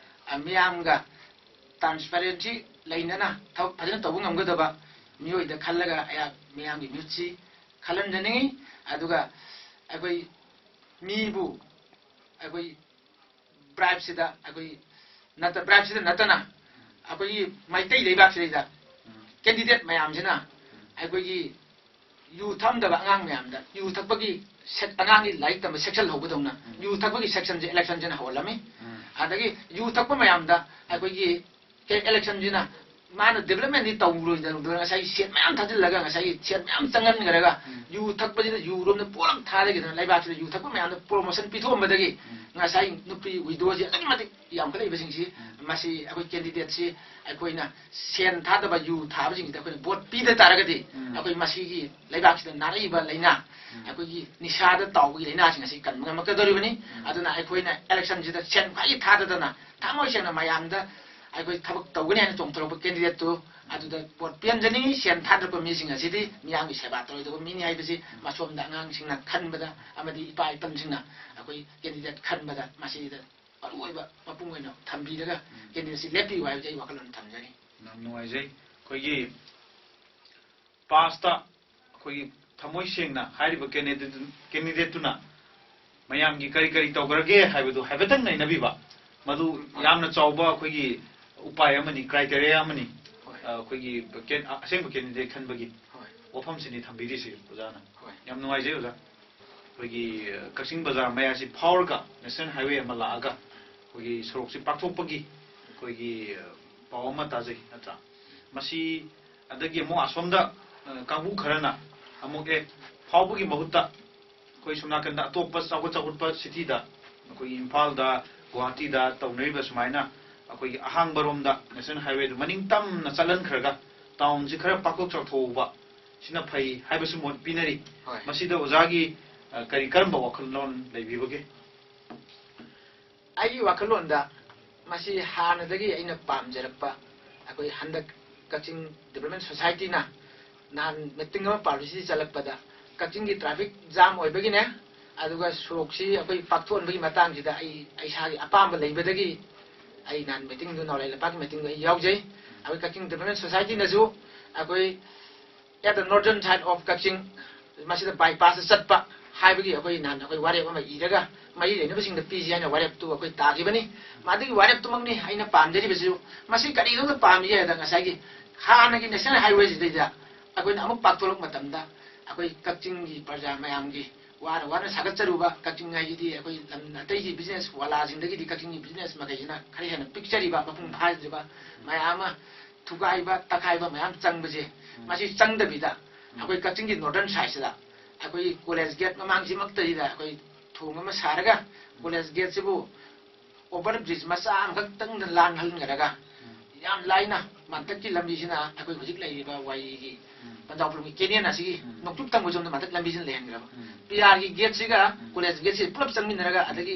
ꯑ, ꯃꯤꯌꯥꯝꯒ transparency ꯂꯩꯅꯅ ꯊꯕꯛ ꯐꯖꯅ ꯇꯧꯕ ꯉꯝꯒꯗꯕ ꯃꯤꯑꯣꯏꯗ ꯈꯜꯂꯒ ꯑꯩꯍꯥꯛ ꯃꯤꯌꯥꯝꯒꯤ ꯃꯤꯍꯨꯠꯁꯤ ꯈꯜꯍꯟꯖꯅꯤꯡꯉꯤ꯫ ꯑꯗꯨꯒ ꯑꯩꯈꯣꯏ ꯃꯤꯕꯨ ꯑꯩꯈꯣꯏ bribeꯁꯤꯗ ꯑꯩꯈꯣꯏ ꯅꯠꯇ-, bribeꯁꯤꯗ ꯅꯠꯇꯅ ꯑꯩꯈꯣꯏꯒꯤ ꯃꯩꯇꯩ ꯂꯩꯕꯥꯛꯁꯤꯗꯩꯗ ꯎꯝ꯫ Candidate ꯃꯌꯥꯝꯁꯤꯅ ꯎꯝ꯫ ꯑꯩꯈꯣꯏꯒꯤ ꯌꯨ ꯊꯛꯑꯝꯗꯕ ꯑꯉꯥꯡ ꯃꯌꯥꯝꯗ ꯌꯨ ꯊꯛꯄꯒꯤ sec-, ꯑꯉꯥꯡꯒꯤ ꯂꯥꯏꯔꯤꯛ ꯇꯝꯕ section ꯍꯧꯕꯗꯧꯅ ꯎꯝ꯫ ꯌꯨ ꯊꯛꯄꯒꯤ sectionꯁꯦ electionꯁꯤꯅ ꯍꯧꯍꯜꯂꯝꯃꯤ꯫ ꯎꯝ꯫ ꯑꯗꯒꯤ ꯌꯨ ꯊꯛꯄ ꯃꯌꯥꯝꯗ ꯑꯩꯈꯣꯏꯒꯤ ꯀꯦ-, electionꯁꯤꯅ ꯃꯥꯅ developmentꯗꯤ ꯇꯧꯔꯣꯏꯗꯧꯗ ꯉꯁꯥꯏꯒꯤ ꯁꯦꯟ ꯃꯌꯥꯝ ꯊꯥꯖꯤꯜꯂꯒ ꯉꯁꯥꯏꯒꯤ ꯁꯦꯟ ꯃꯌꯥꯝ ꯆꯪꯍꯟꯈ꯭ꯔꯒ ꯎꯝ꯫ ꯌꯨ ꯊꯛꯄꯁꯤꯅ ꯌꯨꯔꯣꯝꯗ ꯄꯣꯠꯂꯝ ꯊꯥꯗꯒꯤꯗꯅ ꯂꯩꯕꯥꯛꯁꯤꯗ ꯌꯨ ꯊꯛꯄ ꯃꯌꯥꯝꯗ promotion ꯄꯤꯊꯣꯛꯑꯝꯕꯗꯒꯤ ꯎꯝ꯫ ꯉꯁꯥꯏ ꯅꯨꯄꯤ widowꯁꯤ ꯑꯗꯨꯛꯀꯤ ꯃꯇꯤꯛ ꯌꯥꯝꯈꯠꯂꯛꯏꯕꯁꯤꯡꯁꯤ ꯎꯝ꯫ ꯃꯁꯤ ꯑꯩꯈꯣꯏ candidateꯁꯤ ꯑꯩꯈꯣꯏꯅ ꯁꯦꯟ ꯊꯥꯗꯕ ꯌꯨ ꯊꯥꯕꯁꯤꯡꯁꯤꯗ ꯑꯩꯈꯣꯏꯅ vote ꯄꯤꯗ ꯇꯥꯔꯒꯗꯤ ꯎꯝ꯫ ꯑꯩꯈꯣꯏ ꯃꯁꯤꯒꯤ ꯂꯩꯕꯥꯛꯁꯤꯗ ꯅꯥꯔꯛꯏꯕ ꯂꯥꯏꯅꯥ ꯑꯩꯈꯣꯏꯒꯤ ꯅꯤꯁꯥꯗ ꯇꯥꯎꯕꯒꯤ ꯂꯥꯏꯅꯥꯁꯤꯡ ꯑꯁꯤ ꯀꯟꯕ ꯉꯝꯃꯛꯀꯗꯧꯔꯤꯕꯅꯤ꯫ ꯑꯗꯨꯅ ꯑꯩꯈꯣꯏꯅ election ꯁꯤꯗ ꯁꯦꯟ ꯈ꯭ꯋꯥꯏꯗꯒꯤ ꯊꯥꯗꯗꯅ ꯊꯃꯣꯏ ꯁꯦꯡꯅ ꯃꯌꯥꯝꯗ ꯑꯩꯈꯣꯏ ꯊꯕꯛ ꯇꯧꯒꯅꯤ ꯍꯥꯏꯅ ꯆꯣꯡꯊꯣꯔꯛꯄ candidate ꯇꯨ ꯑꯗꯨꯗ vote ꯄꯤꯍꯟꯖꯅꯤꯡꯉꯤ꯫ ꯁꯦꯟ ꯊꯥꯗꯔꯛꯄ ꯃꯤꯁꯤꯡ ꯑꯁꯤꯗꯤ ꯃꯤꯌꯥꯝꯒꯤ ꯁꯦꯕꯥ ꯇꯧꯔꯣꯏꯗꯕ ꯃꯤꯅꯤ ꯍꯥꯏꯕꯁꯤ ꯃꯁꯣꯝꯗ ꯑꯉꯥꯡꯁꯤꯡꯅ ꯈꯟꯕꯗ ꯑꯃꯗꯤ ꯏꯄꯥ ꯏꯄꯟꯁꯤꯡꯅ ꯑꯩꯈꯣꯏ candidate ꯈꯟꯕꯗ ꯃꯁꯤꯗ ꯃꯔꯨꯑꯣꯏꯕ ꯃꯄꯨꯡ ꯑꯣꯏꯅ ꯊꯝꯕꯤꯔꯒ candidate ꯁꯤ ꯂꯦꯞꯄꯤꯌꯨ ꯍꯥꯏꯕꯁꯤ ꯑꯩ ꯋꯥꯈꯜꯂꯣꯟ ꯊꯝꯖꯔꯤ꯫ ꯌꯥꯝ ꯅꯨꯡꯉꯥꯏꯖꯩ꯫ ꯑꯩꯈꯣꯏꯒꯤ past ꯑꯩꯈꯣꯏꯒꯤ ꯊꯃꯣꯏ ꯁꯦꯡꯅ ꯍꯥꯏꯔꯤꯕ candidate ꯇꯨꯅ ꯃꯌꯥꯝꯒꯤ ꯀꯔꯤ ꯀꯔꯤ ꯇꯧꯈ꯭ꯔꯒꯦ ꯍꯥꯏꯕꯗꯨ ꯍꯥꯏꯐꯦꯠꯇꯪ ꯅꯩꯅꯕꯤꯕ, ꯃꯗꯨ ꯌꯥꯝꯅ ꯆꯥꯎꯕ ꯑꯩꯈꯣꯏꯒꯤ ꯎꯄꯥꯏ ꯑꯃꯅꯤ, criteria ꯑꯃꯅꯤ꯫ ꯍꯣꯏ꯫ ꯑ, ꯑꯩꯈꯣꯏꯒꯤ ꯀꯦꯟ-, ꯑ, ꯑꯁꯦꯡꯕ candidate ꯈꯟꯕꯒꯤ ꯍꯣꯏ꯫ ꯋꯥꯐꯝꯁꯤꯅꯤ ꯊꯝꯕꯤꯔꯤꯁꯤ ꯑꯣꯖꯥꯅ꯫ ꯍꯣꯏ꯫ ꯌꯥꯝ ꯅꯨꯡꯉꯥꯏꯖꯩ ꯑꯣꯖꯥ꯫ ꯑꯩꯈꯣꯏꯒꯤ, ꯑ, ꯀꯛꯆꯤꯡ ꯕꯖꯥꯔ ꯃꯌꯥꯁꯤ ꯐꯥꯎꯔꯒ national highway ꯑꯃ ꯂꯥꯛꯑꯒ ꯑꯩꯈꯣꯏꯒꯤ ꯁꯣꯔꯣꯛꯁꯤ ꯄꯥꯛꯊꯣꯛꯄꯒꯤ ꯑꯩꯈꯣꯏꯒꯤ, ꯑ, ꯄꯥꯎ ꯑꯃ ꯇꯥꯖꯩ, ꯅꯠꯇ꯭ꯔꯥ? ꯃꯁꯤ ꯑꯗꯒꯤ ꯑꯃꯨꯛ ꯑꯁꯣꯝꯗ, ꯑ, ꯀꯥꯡꯕꯨ ꯈꯔꯅ ꯑꯃꯨꯛ, "ꯑꯦ, ꯐꯥꯎꯕꯒꯤ ꯃꯍꯨꯠꯇ ꯑꯩꯈꯣꯏ ꯁꯣꯝ ꯅꯥꯀꯟꯗ ꯑꯇꯣꯞꯄ ꯆꯥꯎꯈꯠ ꯆꯥꯎꯈꯠꯄ cityꯗ, ꯑꯩꯈꯣꯏꯒꯤ ꯏꯝꯐꯥꯜꯗ, ꯒꯨꯋꯥꯍꯥꯇꯤꯗ ꯇꯧꯅꯔꯤꯕ ꯁꯨꯃꯥꯏꯅ ꯑꯩꯈꯣꯏꯒꯤ ꯑꯍꯥꯡꯕꯔꯣꯝꯗ national highwayꯗꯨ ꯃꯅꯤꯡ ꯇꯝꯅ ꯆꯠꯍꯟꯈ꯭ꯔꯒ townꯁꯤ ꯈꯔ ꯄꯥꯛꯊꯣꯛ ꯆꯥꯎꯊꯣꯛꯍꯧꯕ ꯁꯤꯅ ꯐꯩ ꯍꯥꯏꯕꯁꯨ ꯃꯣꯠ ꯄꯤꯅꯔꯤ꯫ ꯍꯣꯏ꯫ ꯃꯁꯤꯗ ꯑꯣꯖꯥꯒꯤ, ꯑ, ꯀꯔꯤ, ꯀꯔꯝꯕ ꯋꯥꯈꯜꯂꯣꯟ ꯂꯩꯕꯤꯕꯒꯦ?" ꯑꯩꯒꯤ ꯋꯥꯈꯜꯂꯣꯟꯗ ꯃꯁꯤ ꯍꯥꯟꯅꯗꯒꯤ ꯑꯩꯅ ꯄꯥꯝꯖꯔꯛꯄ, ꯑꯩꯈꯣꯏ ꯍꯟꯗꯛ ꯀꯛꯆꯤꯡ Development Societyꯅ ꯅꯍꯥꯟ meeting ꯑꯃ publicity ꯆꯠꯂꯛꯄꯗ ꯀꯛꯆꯤꯡꯒꯤ traffic jam ꯑꯣꯏꯕꯒꯤꯅꯦ, ꯑꯗꯨꯒ ꯁꯣꯔꯣꯛꯁꯤ ꯑꯩꯈꯣꯏ ꯄꯥꯛꯊꯣꯛꯍꯟꯕꯒꯤ ꯃꯇꯥꯡꯁꯤꯗ ꯑꯩ ꯏꯁꯥꯒꯤ ꯑꯄꯥꯝꯕ ꯂꯩꯕꯗꯒꯤ ꯑꯩ ꯅꯍꯥꯟ meetingꯗꯨ ꯅꯥꯎꯔꯦꯝ ꯂꯩꯄꯥꯛꯀꯤ meetingꯗꯨ ꯑꯩ ꯌꯥꯎꯖꯩ꯫ ꯑꯩꯈꯣꯏ ꯀꯛꯆꯤꯡ Development Societyꯅꯁꯨ ꯑꯩꯈꯣꯏ at the northern side of ꯀꯛꯆꯤꯡ, ꯃꯁꯤꯗ bypass ꯆꯠꯄ ꯍꯥꯏꯕꯒꯤ ꯑꯩꯈꯣꯏ ꯅꯍꯥꯟ ꯑꯩꯈꯣꯏ ꯋꯥꯔꯦꯞ ꯑꯃ ꯏꯔꯒ ꯃꯔꯤ ꯂꯩꯅꯕꯁꯤꯡꯗ ꯄꯤꯁꯤ ꯍꯥꯏꯅ ꯋꯥꯔꯦꯞꯇꯨ ꯑꯩꯈꯣꯏ ꯇꯥꯈꯤꯕꯅꯤ꯫ ꯃꯗꯨꯒꯤ ꯋꯥꯔꯦꯞꯇꯨꯃꯛꯅꯤ ꯑꯩꯅ ꯄꯥꯝꯖꯔꯤꯕꯁꯤꯁꯨ꯫ ꯃꯁꯤ ꯀꯔꯤꯒꯤꯗꯃꯛꯇ ꯄꯥꯝꯃꯤꯒꯦ ꯍꯥꯏꯕꯗ ꯉꯁꯥꯏꯒꯤ ꯍꯥꯟꯅꯒꯤ national highwayꯁꯤꯗꯩꯗ ꯑꯩꯈꯣꯏꯅ ꯑꯃꯨꯛ ꯄꯥꯛꯊꯣꯔꯛꯄ ꯃꯇꯝꯗ ꯑꯩꯈꯣꯏ ꯀꯛꯆꯤꯡꯒꯤ ꯄ꯭ꯔꯖꯥ ꯃꯌꯥꯝꯒꯤ ꯋꯥꯅ ꯋꯥꯅ ꯁꯥꯒꯠꯆꯔꯨꯕ ꯀꯛꯆꯤꯡ ꯍꯥꯏꯁꯤꯗꯤ ꯑꯩꯈꯣꯏ ꯂꯝ ꯑꯇꯩꯒꯤ business ꯋꯥꯂꯥꯁꯤꯡꯗꯒꯤꯗꯤ ꯀꯛꯆꯤꯡꯒꯤ business ꯃꯈꯩꯁꯤꯅ ꯈꯔ ꯍꯦꯟꯅ ꯄꯤꯛꯆꯔꯤꯕ, ꯃꯄꯨꯡ ꯐꯥꯗ꯭ꯔꯤꯕ ꯃꯌꯥꯝ ꯑꯃ ꯊꯨꯒꯥꯏꯕ, ꯇꯛꯈꯥꯏꯕ ꯃꯌꯥꯝ ꯆꯪꯕꯁꯦ, ꯃꯁꯤ ꯆꯪꯗꯕꯤꯗ ꯑꯩꯈꯣꯏ ꯀꯛꯆꯤꯡꯒꯤ northern sideꯁꯤꯗ ꯑꯩꯈꯣꯏ college gate ꯃꯃꯥꯡꯁꯤꯃꯛꯇꯗ ꯑꯩꯈꯣꯏ ꯊꯣꯡ ꯑꯃ ꯁꯥꯔꯒ college gateꯁꯤꯕꯨ over bridge ꯃꯆꯥ ꯑꯃꯈꯛꯇꯪꯗ ꯂꯥꯟꯍꯟꯈ꯭ꯔꯒ ꯌꯥꯝ ꯂꯥꯏꯅ ꯃꯟꯇꯛꯀꯤ ꯂꯝꯕꯤꯁꯤꯅ ꯑꯩꯈꯣꯏ ꯍꯧꯖꯤꯛ ꯂꯩꯔꯤꯕ ꯋꯥꯏꯒꯤ ꯄꯟꯖꯥꯎ ꯄꯨꯔꯝꯒꯤ ꯀꯦꯅꯦꯜ ꯑꯁꯤꯒꯤ ꯎꯝ꯫ ꯅꯣꯡꯆꯨꯞ ꯊꯪꯕ ꯁꯣꯝꯗ ꯃꯊꯛ ꯂꯝꯕꯤꯁꯤꯅ ꯂꯩꯍꯟꯈ꯭ꯔꯕ꯫ ꯎꯝ꯫ ꯄꯤ ꯑꯥꯔꯒꯤ ꯒꯦꯠꯁꯤꯒ ꯎꯝ꯫ ꯀꯣꯂꯦꯖ ꯒꯦꯠꯁꯤ ꯄꯨꯂꯞ ꯆꯪꯃꯤꯟꯅꯔꯒ ꯎꯝ꯫ ꯑꯗꯒꯤ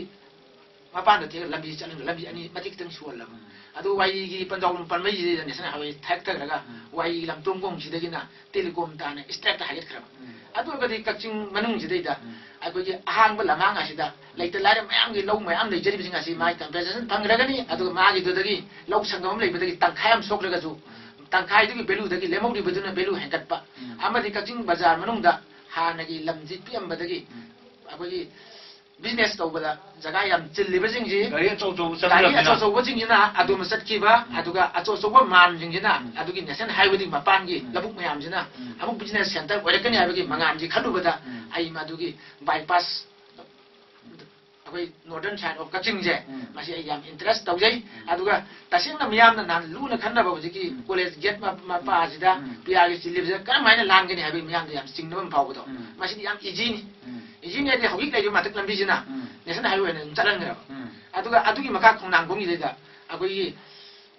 ꯃꯄꯥꯟꯗ ꯊꯦꯛꯑꯒ ꯂꯝꯕꯤ ꯆꯠꯍꯟꯈ꯭ꯔ, ꯂꯝꯕꯤ ꯑꯅꯤ ꯃꯇꯦꯛ ꯈꯤꯇꯪ ꯁꯨꯍꯜꯂꯕ꯫ ꯎꯝ꯫ ꯑꯗꯨ ꯋꯥꯏꯒꯤ ꯄꯟꯖꯥꯎ ꯄꯟꯕꯩꯁꯤꯗ ꯅꯦꯁꯅꯦꯜ ꯍꯥꯏꯋꯦ ꯊꯥꯛꯊꯈ꯭ꯔꯒ ꯎꯝ꯫ ꯋꯥꯏꯒꯤ ꯂꯝꯇꯣꯡ ꯈꯣꯡꯁꯤꯗꯒꯤꯅ ꯇꯦꯂꯤꯀꯣꯝ ꯇꯥꯅ ꯏꯁꯇ꯭ꯔꯦꯠꯇ ꯍꯥꯏꯒꯠꯈ꯭ꯔꯕ꯫ ꯎꯝ꯫ ꯑꯗꯨ ꯑꯣꯏꯔꯒꯗꯤ ꯀꯛꯆꯤꯡ ꯃꯅꯨꯡꯁꯤꯗꯩꯗ ꯎꯝ꯫ ꯑꯩꯈꯣꯏꯒꯤ ꯑꯍꯥꯡꯕ ꯂꯝꯍꯥꯡ ꯑꯁꯤꯗ ꯂꯩꯇ ꯂꯥꯏꯔ ꯃꯌꯥꯝꯒꯤ ꯂꯧ ꯃꯌꯥꯝ ꯂꯩꯖꯔꯤꯕꯁꯤꯡ ꯑꯁꯤ ꯃꯥꯒꯤ ꯀꯝꯄꯦꯟꯁꯦꯁꯟ ꯐꯪꯈ꯭ꯔꯒꯅꯤ꯫ ꯑꯗꯨꯒ ꯃꯥꯒꯤꯗꯨꯗꯒꯤ ꯂꯧ ꯁꯪꯒꯝ ꯑꯃ ꯂꯩꯕꯗꯒꯤ ꯇꯪꯈꯥꯏ ꯑꯃ ꯁꯣꯛꯂꯒꯁꯨ ꯇꯪꯈꯥꯏꯗꯨꯒꯤ ꯚꯦꯂꯨꯗꯒꯤ ꯂꯦꯝꯍꯧꯔꯤꯕꯗꯨꯅ ꯚꯦꯂꯨ ꯍꯦꯟꯒꯠꯄ꯫ ꯎꯝ꯫ ꯑꯃꯗꯤ ꯀꯛꯆꯤꯡ ꯕꯖꯥꯔ ꯃꯅꯨꯡꯗ ꯍꯥꯟꯅꯒꯤ ꯂꯝꯁꯤ ꯄꯤꯛꯑꯝꯕꯗꯒꯤ ꯎꯝ꯫ ꯑꯩꯈꯣꯏꯒꯤ ꯕꯤꯖꯤꯅꯦꯁ ꯇꯧꯕꯗ ꯖꯒꯥ ꯌꯥꯝ ꯆꯤꯜꯂꯤꯕꯁꯤꯡꯁꯤ ꯒꯥꯔꯤ ꯑꯆꯧ ꯑꯆꯧꯕ ꯒꯥꯔꯤ ꯆꯪꯗ꯭ꯔꯕꯅꯤꯅ꯫ ꯑꯆꯧ ꯑꯆꯧꯕꯁꯤꯡꯁꯤꯅ ꯑꯗꯣꯝꯗ ꯆꯠꯈꯤꯕ, ꯎꯝ꯫ ꯑꯗꯨꯒ ꯑꯆꯧ ꯑꯆꯧꯕ ꯃꯥꯟꯁꯤꯡꯁꯤꯅ ꯎꯝ꯫ ꯑꯗꯨꯒꯤ ꯅꯦꯁꯅꯦꯜ ꯍꯥꯏꯋꯦꯗꯨꯒꯤ ꯃꯄꯥꯟꯒꯤ ꯎꯝ꯫ ꯂꯧꯕꯨꯛ ꯃꯌꯥꯝꯁꯤꯅ ꯎꯝ꯫ ꯑꯃꯨꯛ ꯕꯤꯖꯤꯅꯦꯁ ꯁꯦꯟꯇꯔ ꯑꯣꯏꯔꯛꯀꯅꯤ ꯍꯥꯏꯕꯒꯤ ꯃꯉꯥꯜꯁꯤ ꯈꯜꯂꯨꯕꯗ ꯎꯝ꯫ ꯑꯩ ꯃꯗꯨꯒꯤ ꯕꯥꯏꯄꯥꯁ ꯑꯩꯈꯣꯏ ꯅꯣꯔꯗꯔꯟ ꯁꯥꯏꯠ ꯑꯣꯐ ꯀꯛꯆꯤꯡꯁꯦ ꯎꯝ꯫ ꯃꯁꯤ ꯑꯩ ꯌꯥꯝ ꯏꯟꯇꯔꯦꯁ ꯇꯧꯖꯩ꯫ ꯎꯝ꯫ ꯑꯗꯨꯒ ꯇꯁꯦꯡꯅ ꯃꯤꯌꯥꯝꯅ ꯅꯍꯥꯟ ꯂꯨꯅ ꯈꯟꯅꯕ ꯍꯧꯖꯤꯛꯀꯤ ꯎꯝ꯫ ꯀꯣꯂꯦꯖ ꯒꯦꯠ ꯃ-, ꯃꯄꯥꯁꯤꯗ ꯎꯝ꯫ ꯄꯤ ꯑꯥꯔꯒꯤ ꯆꯤꯜꯂꯤꯕꯁꯤꯗ ꯀꯔꯝ ꯍꯥꯏꯅ ꯂꯥꯟꯒꯅꯤ ꯍꯥꯏꯕꯒꯤ ꯃꯤꯌꯥꯝꯗ ꯌꯥꯝ ꯆꯤꯡꯅꯕ ꯑꯃ ꯐꯥꯎꯕꯗꯣ ꯎꯝ꯫ ꯃꯁꯤꯗꯤ ꯌꯥꯝ ꯏꯖꯤꯅꯤ꯫ ꯎꯝ꯫ ꯏꯖꯤꯅꯤ ꯍꯥꯏꯗꯤ ꯍꯧꯖꯤꯛ ꯂꯩꯔꯤꯕ ꯃꯊꯛ ꯂꯝꯕꯤꯁꯤꯅ ꯎꯝ꯫ ꯅꯦꯁꯅꯦꯜ ꯍꯥꯏꯋꯦ ꯑꯣꯏꯅ ꯑꯗꯨꯝ ꯆꯠꯍꯟꯈ꯭ꯔꯕ꯫ ꯎꯝ꯫ ꯑꯗꯨꯒ ꯑꯗꯨꯒꯤ ꯃꯈꯥ ꯈꯣꯡꯅꯥꯡꯈꯣꯡꯒꯤꯗꯩꯗ ꯑꯩꯈꯣꯏꯒꯤ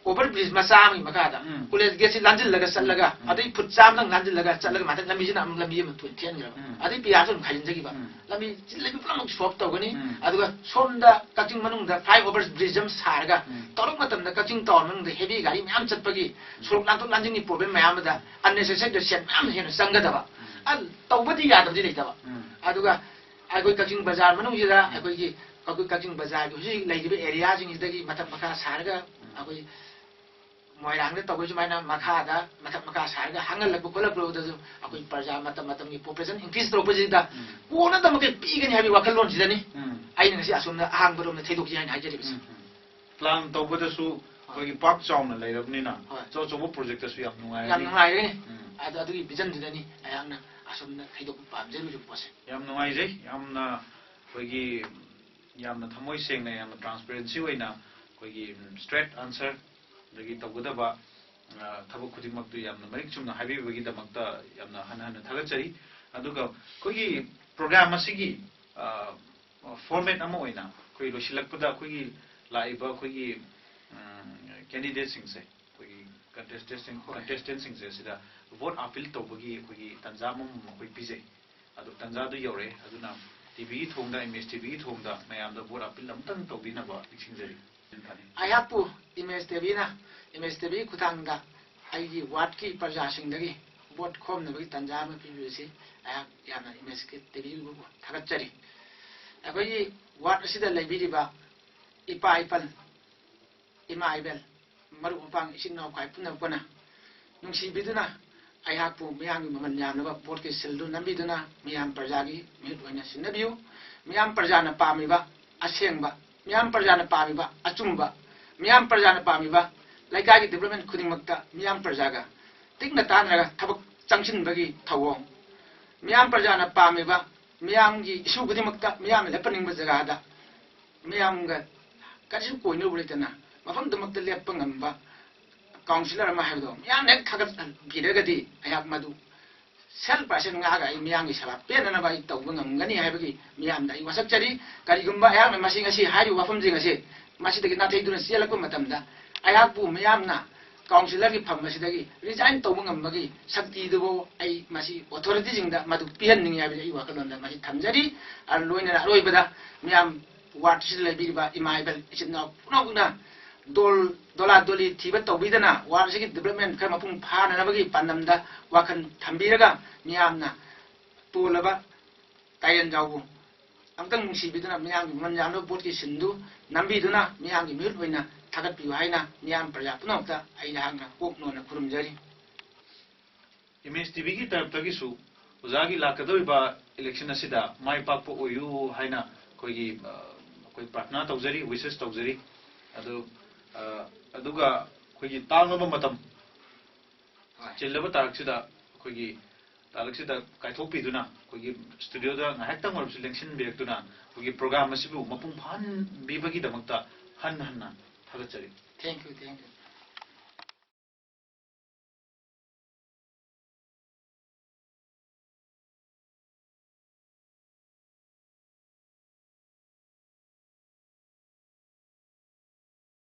ꯑꯣꯚꯔ ꯕ꯭ꯔꯤꯖ ꯃꯆꯥ ꯑꯃꯒꯤ ꯃꯈꯥꯗ ꯎꯝ꯫ ꯀꯣꯂꯦꯖ ꯒꯦꯠꯁꯤ ꯂꯥꯟꯁꯤꯜꯂꯒ ꯆꯠꯂꯒ ꯎꯝ꯫ ꯑꯗꯩ ꯐꯨꯠ ꯆꯥꯝꯃꯗꯪ ꯂꯥꯟꯁꯤꯜꯂꯒ ꯆꯠꯂꯒ ꯃꯊꯛ ꯂꯝꯕꯤꯁꯤꯅ ꯑꯃꯨꯛ ꯂꯝꯕꯤ ꯑꯃ ꯊꯣꯏꯅ ꯊꯦꯟꯈ꯭ꯔꯕ꯫ ꯎꯝ꯫ ꯑꯗꯩ ꯄꯤ ꯑꯥꯔꯁꯨ ꯑꯗꯨꯝ ꯈꯥꯏꯖꯤꯟꯖꯈꯤꯕ꯫ ꯎꯝ꯫ ꯂꯝꯕꯤ ꯂꯝꯕꯤ ꯄꯨꯝꯅꯃꯛ ꯁꯣꯜꯕ ꯇꯧꯒꯅꯤ꯫ ꯎꯝ꯫ ꯑꯗꯨꯒ ꯁꯣꯝꯗ ꯀꯛꯆꯤꯡ ꯃꯅꯨꯡꯗ ꯐ꯭ꯂꯥꯏ ꯑꯣꯚꯔ ꯕ꯭ꯔꯤꯖ ꯑꯃ ꯁꯥꯔꯒ ꯎꯝ꯫ ꯇꯧꯔꯛꯄ ꯃꯇꯝꯗ ꯀꯛꯆꯤꯡ ꯇꯥꯎꯟ ꯃꯅꯨꯡꯗ ꯍꯦꯚꯤ ꯒꯥꯔꯤ ꯃꯌꯥꯝ ꯆꯠꯄꯒꯤ ꯁꯣꯔꯣꯛ ꯂꯥꯟꯊꯣꯛ ꯂꯥꯟꯁꯤꯟꯒꯤ ꯄ꯭ꯔꯣꯕ꯭ꯂꯦꯝ ꯃꯌꯥꯝ ꯑꯃꯗ ꯑꯟꯅꯦꯁꯦꯁꯔꯤꯗ ꯁꯦꯟ ꯃꯌꯥꯝ ꯍꯦꯟꯅ ꯆꯪꯒꯗꯕ꯫ ꯎꯝ꯫ ꯑ, ꯇꯧꯕꯗꯤ ꯌꯥꯗꯕꯗꯤ ꯂꯩꯇꯕ꯫ ꯎꯝ꯫ ꯑꯗꯨꯒ ꯑꯩꯈꯣꯏ ꯀꯛꯆꯤꯡ ꯕꯖꯥꯔ ꯃꯅꯨꯡꯁꯤꯗ ꯎꯝ꯫ ꯑꯩꯈꯣꯏꯒꯤ, ꯑꯩꯈꯣꯏ ꯀꯛꯆꯤꯡ ꯕꯖꯥꯔꯒꯤ ꯍꯧꯖꯤꯛ ꯍꯧꯖꯤꯛ ꯂꯩꯔꯤꯕ ꯑꯦꯔꯤꯌꯥꯁꯤꯡꯁꯤꯗꯒꯤ ꯃꯊꯛ ꯃꯈꯥ ꯁꯥꯔꯒ ꯎꯝ꯫ ꯑꯩꯈꯣꯏ ꯃꯣꯏꯔꯥꯡꯗ ꯇꯧꯕ ꯁꯨꯃꯥꯏꯅ ꯃꯈꯥꯗ ꯃꯊꯛ ꯃꯈꯥ ꯁꯥꯔꯒ ꯍꯥꯡꯍꯜꯂꯛꯄ ꯈꯣꯠꯂꯛꯄꯗꯁꯨ ꯑꯩꯈꯣꯏ ꯄ꯭ꯔꯖꯥ ꯃꯇꯝ ꯃꯇꯝꯒꯤ ꯄꯣꯄꯨꯂꯦꯁꯟ ꯏꯟꯀ꯭ꯔꯤꯁ ꯇꯧꯔꯛꯄꯁꯤꯗ ꯎꯝ꯫ ꯀꯣꯟꯅꯗ ꯃꯈꯩ ꯄꯤꯒꯅꯤ ꯍꯥꯏꯕꯒꯤ ꯋꯥꯈꯜꯂꯣꯟꯁꯤꯗꯅꯤ ꯎꯝ꯫ ꯑꯩꯅ ꯉꯁꯤ ꯑꯁꯣꯝꯗ ꯑꯍꯥꯡꯕꯔꯣꯝꯗ ꯊꯩꯗꯣꯛꯁꯤ ꯍꯥꯏꯅ ꯍꯥꯏꯖꯔꯤꯕꯁꯦ꯫ ꯎꯝ, ꯎꯝ꯫ ꯄ꯭ꯂꯥꯟ ꯇꯧꯕꯗꯁꯨ ꯑꯩꯈꯣꯏꯒꯤ ꯄꯥꯔꯛ ꯆꯥꯎꯅ ꯂꯩꯔꯕꯅꯤꯅ ꯍꯣꯏ꯫ ꯑꯆꯧ ꯑꯆꯧꯕ ꯄ꯭ꯔꯣꯖꯦꯛꯇꯁꯨ ꯌꯥꯝ ꯅꯨꯡꯉꯥꯏꯔꯅꯤ꯫ ꯌꯥꯝ ꯅꯨꯡꯉꯥꯏꯔꯅꯤ꯫ ꯎꯝ꯫ ꯑꯗꯨ, ꯑꯗꯨꯒꯤ ꯚꯤꯖꯟꯗꯨꯗꯅꯤ ꯑꯩꯍꯥꯛꯅ ꯑꯁꯣꯝꯗ ꯊꯩꯗꯣꯛꯄ ꯄꯥꯝꯖꯔꯤꯕ ꯄꯣꯠꯁꯦ꯫ ꯌꯥꯝ ꯅꯨꯡꯉꯥꯏꯖꯩ꯫ ꯌꯥꯝꯅ ꯑꯩꯈꯣꯏꯒꯤ ꯌꯥꯝꯅ ꯊꯃꯣꯏ ꯁꯦꯡꯅ, ꯌꯥꯝꯅ ꯇ꯭ꯔꯥꯟꯁꯄꯦꯔꯦꯟꯁꯤ ꯑꯣꯏꯅ ꯑꯩꯈꯣꯏꯒꯤ ꯁ꯭ꯇ꯭ꯔꯦꯠ ꯑꯟꯁꯔ ꯑꯗꯒꯤ ꯇꯧꯒꯗꯕ, ꯑ, ꯊꯕꯛ ꯈꯨꯗꯤꯡꯃꯛꯇꯨ ꯌꯥꯝꯅ ꯃꯔꯤꯛ ꯆꯨꯝꯅ ꯍꯥꯏꯕꯤꯕꯒꯤꯗꯃꯛꯇ ꯌꯥꯝꯅ ꯍꯟꯅ ꯍꯟꯅ ꯊꯥꯒꯠꯆꯔꯤ꯫ ꯑꯗꯨꯒ ꯑꯩꯈꯣꯏꯒꯤ ꯄ꯭ꯔꯣꯒ꯭ꯔꯥꯝ ꯑꯁꯤꯒꯤ, ꯑ, ꯐꯣꯔꯃꯦꯠ ꯑꯃ ꯑꯣꯏꯅ ꯑꯩꯈꯣꯏ ꯂꯣꯏꯁꯤꯜꯂꯛꯄꯗ ꯑꯩꯈꯣꯏꯒꯤ ꯂꯥꯛꯏꯕ ꯑꯩꯈꯣꯏꯒꯤ, ꯎꯝ, ꯀꯦꯟꯗꯤꯗꯦꯠꯁꯤꯡꯁꯦ, ꯑꯩꯈꯣꯏꯒꯤ ꯀꯟꯇꯦꯁꯇꯦꯟꯁꯤꯡ-, ꯍꯣꯏ꯫ ꯀꯟꯇꯦꯁꯇꯦꯟꯁꯤꯡꯁꯦ ꯁꯤꯗ ꯚꯣꯠ ꯑꯥꯄꯤꯜ ꯇꯧꯕꯒꯤ ꯑꯩꯈꯣꯏꯒꯤ ꯇꯥꯟꯖꯥ ꯑꯃꯃꯝ ꯑꯩꯈꯣꯏ ꯄꯤꯖꯩ꯫ ꯑꯗꯣ ꯇꯥꯟꯖꯥꯗꯨ ꯌꯧꯔꯛꯑꯦ, ꯑꯗꯨꯅ ꯇꯤꯚꯤꯒꯤ ꯊꯣꯡꯗ, ꯑꯦꯝ ꯑꯦꯁ ꯇꯤꯚꯤꯒꯤ ꯊꯣꯡꯗ ꯃꯌꯥꯝꯗ ꯚꯣꯠ ꯑꯥꯄꯤꯜ ꯑꯃꯨꯛꯇꯪ ꯇꯧꯕꯤꯅꯕ ꯅꯤꯡꯁꯤꯡꯖꯔꯤ꯫ ꯑꯩꯍꯥꯛꯄꯨ ꯑꯦꯝ ꯑꯦꯁ ꯇꯤꯚꯤꯅ, ꯑꯦꯝ ꯑꯦꯁ ꯇꯤꯚꯤꯒꯤ ꯈꯨꯠꯊꯥꯡꯗ ꯑꯩꯒꯤ ꯋꯥꯔꯗꯀꯤ ꯄ꯭ꯔꯖꯥꯁꯤꯡꯗꯒꯤ ꯚꯣꯠ ꯈꯣꯝꯅꯕꯒꯤ ꯇꯥꯟꯖꯥ ꯑꯃ ꯄꯤꯕꯤꯕꯁꯤ ꯑꯩꯍꯥꯛ ꯌꯥꯝꯅ ꯑꯦꯝ ꯑꯦꯁ ꯇꯤꯚꯤꯕꯨ ꯊꯥꯒꯠꯆꯔꯤ꯫ ꯑꯩꯈꯣꯏꯒꯤ ꯋꯥꯔꯗ ꯑꯁꯤꯗ ꯂꯩꯕꯤꯔꯤꯕ ꯏꯄꯥ ꯏꯄꯜ, ꯏꯃꯥ ꯏꯕꯦꯜ, ꯃꯔꯨꯞ ꯃꯄꯥꯡ, ꯏꯆꯤꯟ ꯏꯅꯥꯎ ꯈ꯭ꯋꯥꯏ ꯄꯨꯝꯅꯃꯛꯄꯨꯅ ꯅꯨꯡꯁꯤꯕꯤꯗꯨꯅ ꯑꯩꯍꯥꯛꯄꯨ ꯃꯤꯌꯥꯝꯒꯤ ꯃꯃꯜ ꯌꯥꯝꯂꯕ ꯚꯣꯠꯀꯤ ꯁꯤꯜꯗꯨ ꯅꯝꯕꯤꯗꯨꯅ ꯃꯤꯌꯥꯝ ꯄ꯭ꯔꯖꯥꯒꯤ ꯃꯤꯍꯨꯠ ꯑꯣꯏꯅ ꯁꯤꯟꯅꯕꯤꯌꯨ꯫ ꯃꯤꯌꯥꯝ ꯄ꯭ꯔꯖꯥꯅ ꯄꯥꯝꯃꯤꯕ ꯑꯁꯦꯡꯕ, ꯃꯤꯌꯥꯝ ꯄ꯭ꯔꯖꯥꯅ ꯄꯥꯝꯃꯤꯕ ꯑꯆꯨꯝꯕ, ꯃꯤꯌꯥꯝ ꯄ꯭ꯔꯖꯥꯅ ꯄꯥꯝꯃꯤꯕ ꯂꯩꯀꯥꯏꯒꯤ ꯗꯤꯕ꯭ꯂꯞꯃꯦꯟ ꯈꯨꯗꯤꯡꯃꯛꯇ ꯃꯤꯌꯥꯝ ꯄ꯭ꯔꯖꯥꯒ ꯇꯤꯛꯅ ꯇꯥꯟꯅꯔꯒ ꯊꯕꯛ ꯆꯪꯁꯤꯟꯕꯒꯤ ꯊꯧꯑꯣꯡ, ꯃꯤꯌꯥꯝ ꯄ꯭ꯔꯖꯥꯅ ꯄꯥꯝꯃꯤꯕ ꯃꯤꯌꯥꯝꯒꯤ ꯏꯁꯨ ꯈꯨꯗꯤꯡꯃꯛꯇ ꯃꯤꯌꯥꯝꯅ ꯂꯦꯞꯍꯟꯅꯤꯡꯕ ꯖꯒꯥꯗ ꯃꯤꯌꯥꯝꯒ ꯀꯔꯤꯁꯨ ꯀꯣꯏꯅꯔꯨꯕ ꯂꯩꯇꯅ ꯃꯐꯝꯗꯨꯃꯛꯇ ꯂꯦꯞꯄ ꯉꯝꯕ ꯀꯥꯎꯟꯁꯤꯂꯔ ꯑꯃ ꯍꯥꯏꯕꯗꯣ ꯃꯤꯌꯥꯝꯅ ꯍꯦꯛ ꯊꯥꯒꯠꯄꯤꯔꯒꯗꯤ ꯑꯩꯍꯥꯛ ꯃꯗꯨ ꯁꯦꯜꯐ ꯄꯥꯔꯁꯦꯟ ꯉꯥꯛꯑꯒ ꯑꯩ ꯃꯤꯌꯥꯝꯒꯤ ꯁꯦꯕꯥ ꯄꯦꯟꯅꯅꯕ ꯑꯩ ꯇꯧꯕ ꯉꯝꯒꯅꯤ ꯍꯥꯏꯕꯒꯤ ꯃꯤꯌꯥꯝꯗ ꯑꯩ ꯋꯥꯁꯛꯆꯔꯤ꯫ ꯀꯔꯤꯒꯨꯝꯕ ꯑꯩꯍꯥꯛꯅ ꯃꯁꯤ ꯉꯁꯤ ꯍꯥꯏꯔꯤꯕ ꯋꯥꯐꯝꯁꯤꯡ ꯑꯁꯤ ꯃꯁꯤꯗꯒꯤ ꯅꯥꯊꯩꯗꯨꯅ ꯆꯦꯜꯂꯛꯄ ꯃꯇꯝꯗ ꯑꯩꯍꯥꯛꯄꯨ ꯃꯤꯌꯥꯝꯅ ꯀꯥꯎꯟꯁꯤꯂꯔꯒꯤ ꯐꯝ ꯑꯁꯤꯗꯒꯤ ꯔꯤꯖꯥꯏꯟ ꯇꯧꯕ ꯉꯝꯕꯒꯤ ꯁꯛꯇꯤꯗꯨꯕꯨ ꯑꯩ ꯃꯁꯤ ꯑꯣꯊꯣꯔꯤꯇꯤꯁꯤꯡꯗ ꯃꯗꯨ ꯄꯤꯍꯟꯅꯤꯡꯏ ꯍꯥꯏꯕꯁꯤ ꯑꯩ ꯋꯥꯈꯜꯂꯣꯟꯗ ꯃꯁꯤ ꯊꯝꯖꯔꯤ꯫ ꯑ, ꯂꯣꯏꯅꯅ ꯑꯔꯣꯏꯕꯗ ꯃꯤꯌꯥꯝ ꯋꯥꯔꯗꯁꯤꯗ ꯂꯩꯕꯤꯔꯤꯕ ꯏꯃꯥ ꯏꯕꯦꯜ ꯏꯆꯤꯟ ꯏꯅꯥꯎ ꯄꯨꯝꯅꯃꯛꯅ ꯗꯣꯜ, ꯗꯣꯂꯥ ꯗꯣꯂꯤ ꯊꯤꯕ ꯇꯧꯕꯤꯗꯅ ꯋꯥꯔꯗꯁꯤꯒꯤ ꯗꯤꯕ꯭ꯂꯞꯃꯦꯟ ꯈꯔ ꯃꯄꯨꯡ ꯐꯥꯅꯅꯕꯒꯤ ꯄꯥꯟꯗꯝꯗ ꯋꯥꯈꯜ ꯊꯝꯕꯤꯔꯒ ꯃꯤꯌꯥꯝꯅ ꯇꯣꯜꯂꯕ ꯇꯥꯏꯔꯦꯟꯖꯥꯎꯕꯨ ꯑꯃꯨꯛꯇꯪ ꯅꯨꯡꯁꯤꯕꯤꯗꯨꯅ ꯃꯤꯌꯥꯝꯒꯤ ꯃꯃꯜ ꯌꯥꯝꯂꯕ ꯚꯣꯠꯀꯤ ꯁꯤꯟꯗꯨ ꯅꯝꯕꯤꯗꯨꯅ ꯃꯤꯌꯥꯝꯒꯤ ꯃꯤꯍꯨꯠ ꯑꯣꯏꯅ ꯊꯥꯒꯠꯄꯤꯌꯨ ꯍꯥꯏꯅ ꯃꯤꯌꯥꯝ ꯄ꯭ꯔꯖꯥ ꯄꯨꯝꯅꯃꯛꯇ ꯑꯩꯍꯥꯛꯅ ꯀꯣꯛ ꯅꯣꯟꯅ ꯈꯨꯔꯨꯝꯖꯔꯤ꯫ ꯑꯦꯝ ꯑꯦꯁ ꯇꯤꯚꯤꯒꯤ ꯇꯔꯞꯇꯒꯤꯁꯨ ꯑꯣꯖꯥꯒꯤ ꯂꯥꯛꯀꯗꯧꯔꯤꯕ ꯏꯂꯦꯛꯁꯟ ꯑꯁꯤꯗ ꯃꯥꯏ ꯄꯥꯛꯄ ꯑꯣꯏꯌꯨ ꯍꯥꯏꯅ ꯑꯩꯈꯣꯏꯒꯤ, ꯑ, ꯑꯩꯈꯣꯏ ꯄ꯭ꯔꯥꯊꯅꯥ ꯇꯧꯖꯔꯤ, ꯋꯤꯁꯦꯁ ꯇꯧꯖꯔꯤ꯫ ꯑꯗꯨ, ꯑ, ꯑꯗꯨꯒ ꯑꯩꯈꯣꯏꯒꯤ ꯇꯥꯡꯂꯕ ꯃꯇꯝ, ꯍꯣꯏ꯫ ꯆꯤꯜꯂꯕ ꯇꯥꯔꯛꯁꯤꯗ ꯑꯩꯈꯣꯏꯒꯤ ꯇꯥꯂꯛꯁꯤꯗ ꯀꯥꯏꯊꯣꯛꯄꯤꯗꯨꯅ ꯑꯩꯈꯣꯏꯒꯤ ꯁ꯭ꯇꯨꯗꯤꯑꯣꯗ ꯉꯥꯏꯍꯥꯛꯇꯪ ꯑꯣꯏꯔꯕꯁꯨ ꯂꯦꯡꯁꯤꯟꯕꯤꯔꯛꯇꯨꯅ ꯑꯩꯈꯣꯏꯒꯤ ꯄ꯭ꯔꯣꯒ꯭ꯔꯥꯝ ꯑꯁꯤꯕꯨ ꯃꯄꯨꯡ ꯐꯥꯍꯟꯕꯤꯕꯒꯤꯗꯃꯛꯇ ꯍꯟꯅ ꯍꯟꯅ ꯊꯥꯒꯠꯆꯔꯤ꯫ Thank you, thank you.